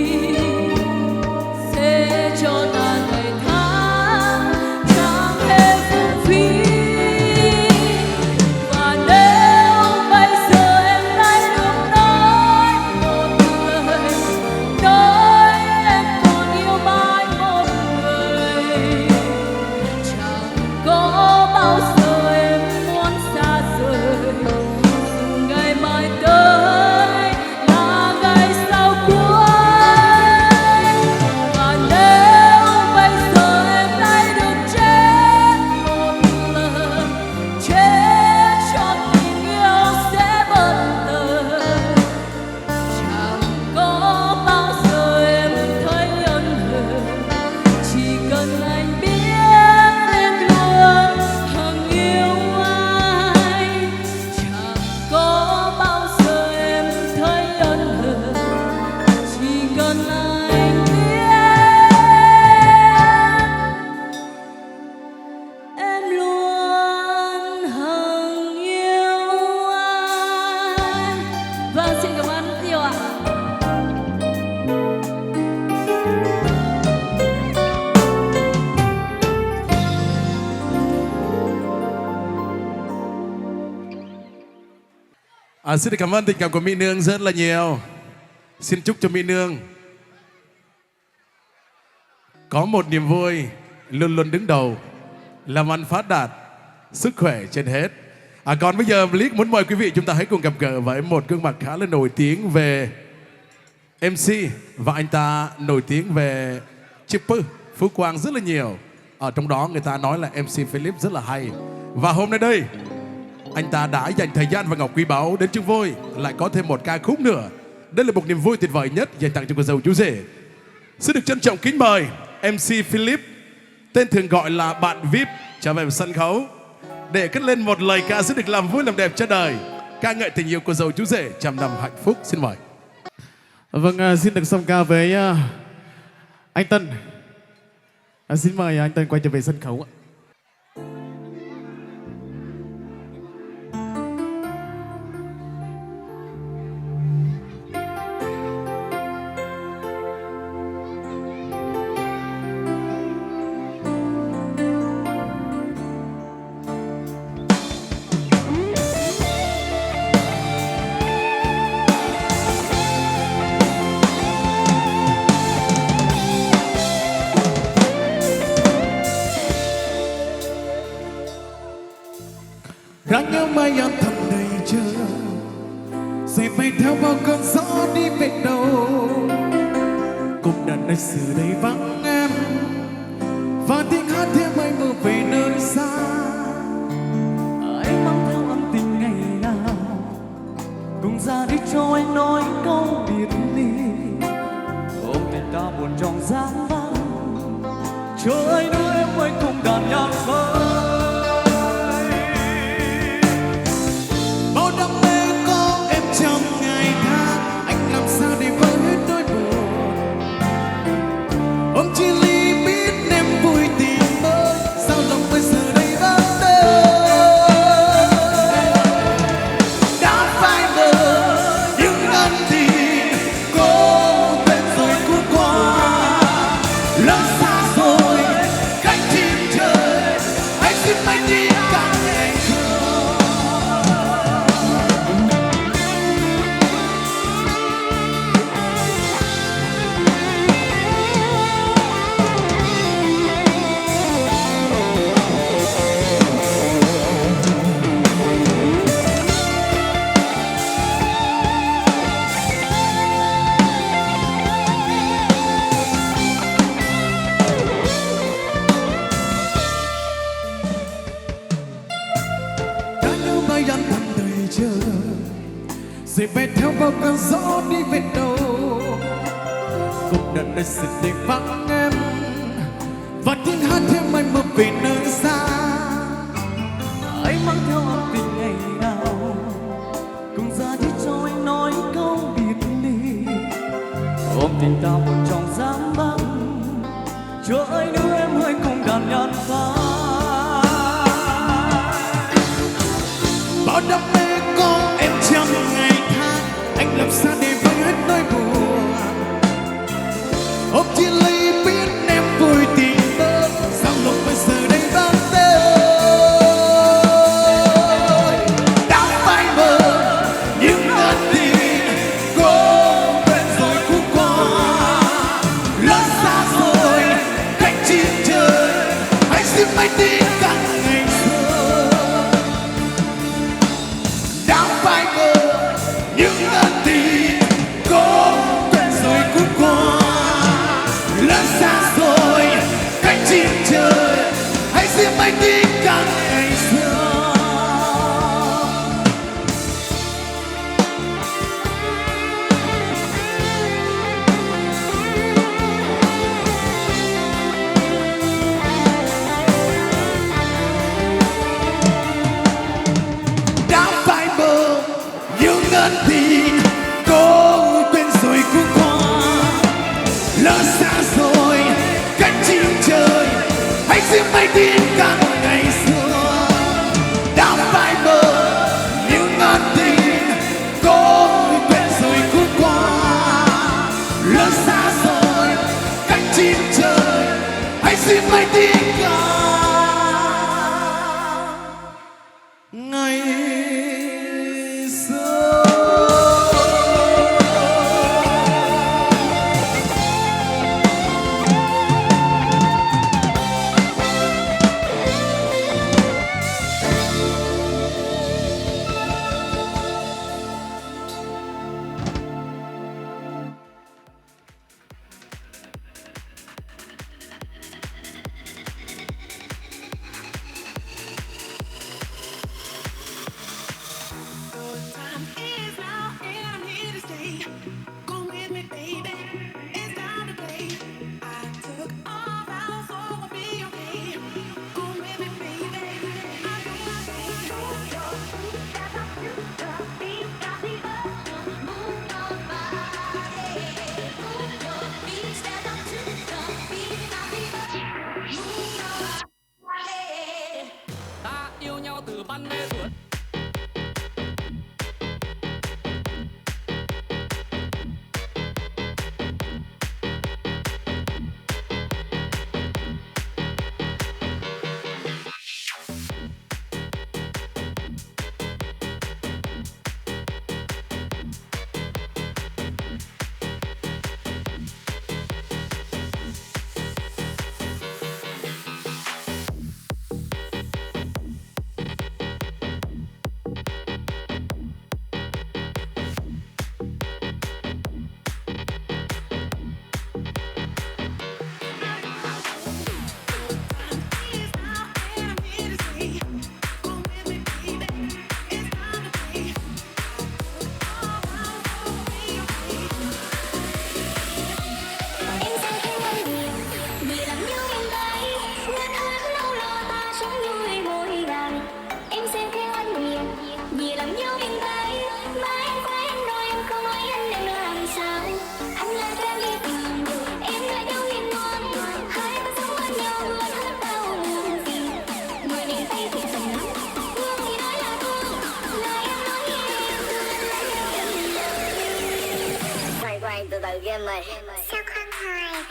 sẽ cho ta ngày tháng chẳng hề phung phí. Và nếu bây giờ em lại được nói À, xin được cảm ơn tình cảm của Mỹ Nương rất là nhiều. Xin chúc cho Mỹ Nương có một niềm vui luôn luôn đứng đầu, làm ăn phát đạt, sức khỏe trên hết. À, còn bây giờ, Lý muốn mời quý vị chúng ta hãy cùng gặp gỡ với một gương mặt khá là nổi tiếng về em xê, và anh ta nổi tiếng về chữ Pư, Phú Quang rất là nhiều. Ở trong đó người ta nói là em xê Philip rất là hay. Và hôm nay đây, anh ta đã dành thời gian và ngọc quý báu đến chung vui, lại có thêm một ca khúc nữa. Đây là một niềm vui tuyệt vời nhất dành tặng cho cô dâu chú rể. Xin được trân trọng kính mời em xê Philip, tên thường gọi là bạn vi ai pi, trở về sân khấu để cất lên một lời ca rất được làm vui làm đẹp cho đời, ca ngợi tình yêu cô dâu chú rể trăm năm hạnh phúc. Xin mời. Vâng, à, xin được giọng ca với, à, anh Tân. À, xin mời anh Tân quay trở về sân khấu ạ. Răng nhau mai yang thăm đầy trời, sẽ bay theo bao cơn gió đi về đâu. Cũng đã nói sự đây vắng em, và tiếng hát theo mây mưa về nơi xa. Hãy mang theo ân tình ngày nào, cùng ra đi cho anh nói câu biệt ly. Ôm tình ta buồn trong dáng vắng, cho anh đưa em quay cùng đàn nhạc phai. Bao đam mê có em trong ngày tháng, anh làm sao để vơi hết nỗi buồn. Ôm chia ly biết em vui tìm tới, sao lòng bây giờ đây vắng tên. Đã phai mờ những ân tình, cô quên rồi cũng qua. Lỡ xa rồi cánh chim trời, hãy xin mãi tin cậy anh. Đã lỡ mai yang thăm đợi chờ, sẽ bay theo bao cơn gió đi về đâu. Cũng đã nói sự tình vắng em, và tiếng hát theo mây mưa về nơi xa. Hãy mang theo ân tình ngày nào, cùng ra đi cho anh nói câu biệt ly. Ôm tình ta buồn trong dáng vắng, cho anh đưa em hơi cùng đàn nhạc phai. Bao đam mê có em trong ngày tháng, anh làm sao để vơi hết nỗi buồn. Ôm chia ly biết em vui tìm tới, sao lòng bây giờ đây vắng tên. Đã phai mờ những ân tình, cô quên rồi cũng qua. Lỡ xa rồi cánh chim trời, hãy xin mãi tin cậy ngày xưa. Đã phai mờ những ân tình, cô quên rồi cũng qua. Lỡ xa rồi cánh chim trời, hãy xin mãi tin cậy ngày xưa. Đã phai mờ những ân tình, cô quên rồi cũng qua. Lỡ xa rồi cánh chim trời, hãy xin mãi tin cậy ngày xưa. Đã phai mờ những ân tình, cô quên rồi cũng qua. Lỡ xa rồi cánh chim trời, hãy xin mãi tin cậy ngày Sao không hỏi?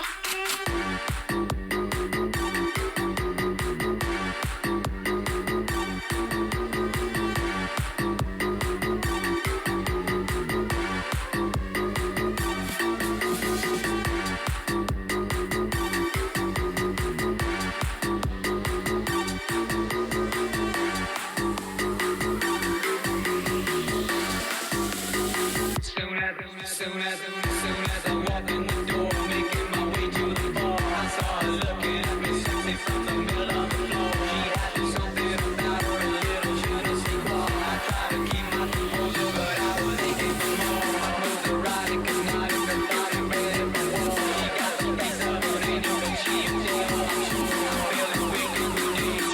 Soon as, soon as, soon as I walk in the door, making my way to the bar, I saw her looking at me sexy from the middle of the floor. She had something about her, a little je ne sais quoi. I tried to keep my composure, but I was aching for more. I was erotic and not in the body, ready for war. She got the face of an angel, but she is dead. I'm feeling weak and weak.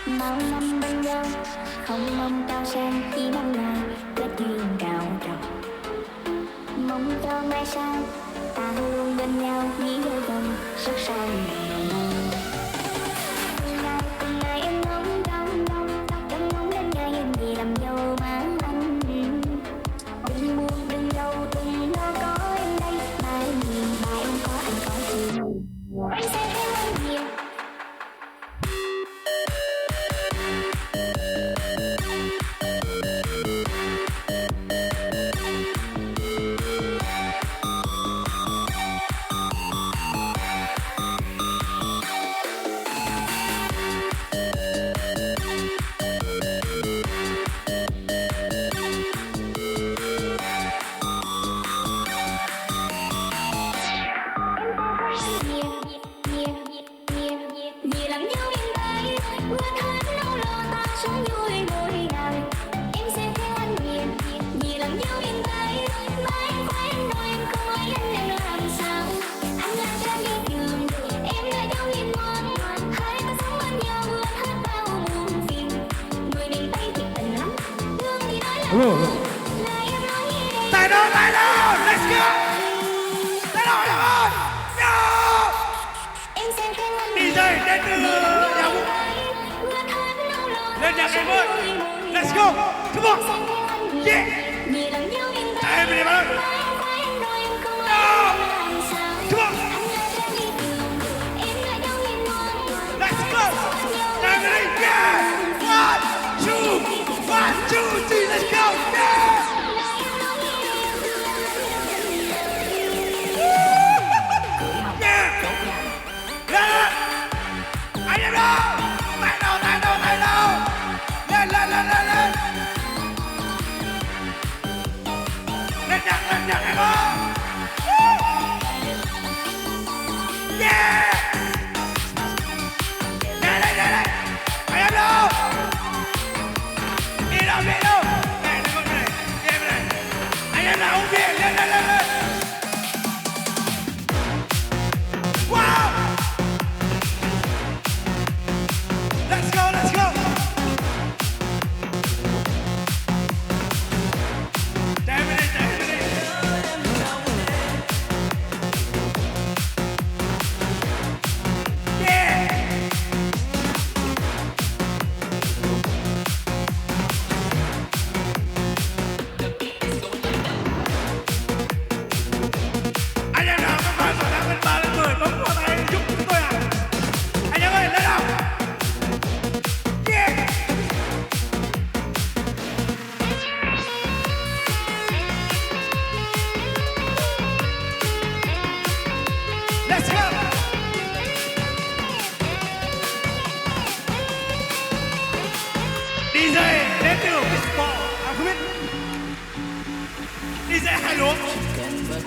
Máu năm bên nhau, không mong cao sang, chỉ mong là kết duyên cao trầu. Mong cho mai sau ta luôn bên nhau, nghĩ dấu dần sắc son ngày. Từng ngày, từng ngày em ngóng trông, trông, trông ngóng đến ngày em về làm dâu má anh. Đừng buồn, đừng rầu, đừng lo, có em đây, mai nhìn ba em có anh có chị. Em sẽ theo anh nhiều. Alo, alo. Tài năng, tài năng, let's go. Tài năng, tài năng. Yo. đi jay, đến từ nhà Vũ. Lên nhạc số mười. Let's go. Come on. Yeah. Em đi bạn ơi. Go. Come on. Let's go. Em đi. Yeah. One, two, one, two, three. Let's go. Yeah. Yeah. Lên, lên. Anh em đâu? Tài đâu, tài đâu, tài đâu? Lên, lên, lên, lên, lên. Lên nhạc, lên nhạc, em ơi. Yeah. Lên, lên, lên, lên. Anh em đâu? Đi đâu, đi đâu? Này, đi con này. Đi em này. Anh em nào không biết? Lên, lên, lên, lên. Wow! Let's go, let's go! Damn it, damn it. Yeah! Anh em nào có fan mà đã bên ba lên mười bấm vào tay giúp chúng tôi ạ. Anh em ơi, lên nào. Yeah. Let's go. đi jay đến từ Pittsburgh, à, không biết. đi jay hai đúng.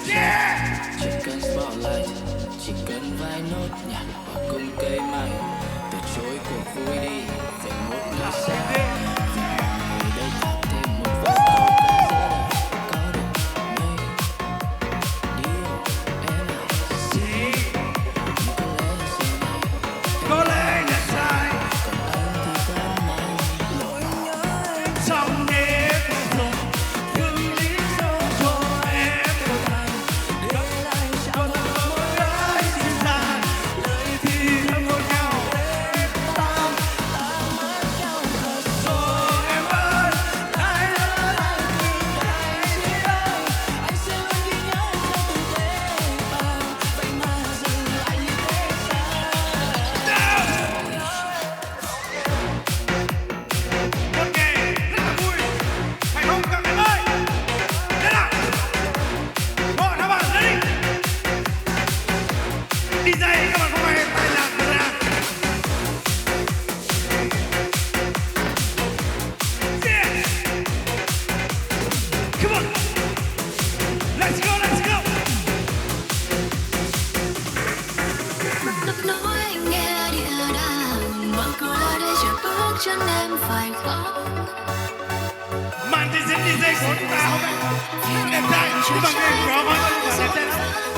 Yeah! Chỉ cần spotlight, chỉ cần vài nốt nhạc hòa cùng cây máy, từ chối cuộc vui đi về một nơi xa. Vì mọi người đây thắp thêm một vòng cầu ca giữa đời. Có được mây, đi yêu em à. Có lẽ giờ này, có lẽ là sai. Còn anh thì tan nang. Nỗi nhớ anh trong đêm mông lung. Cho nên phải có. Màn trình diễn đi dây của chúng ta hôm nay. Đẹp trai, chúng ta nghe rõ hơn là đẹp trai lắm.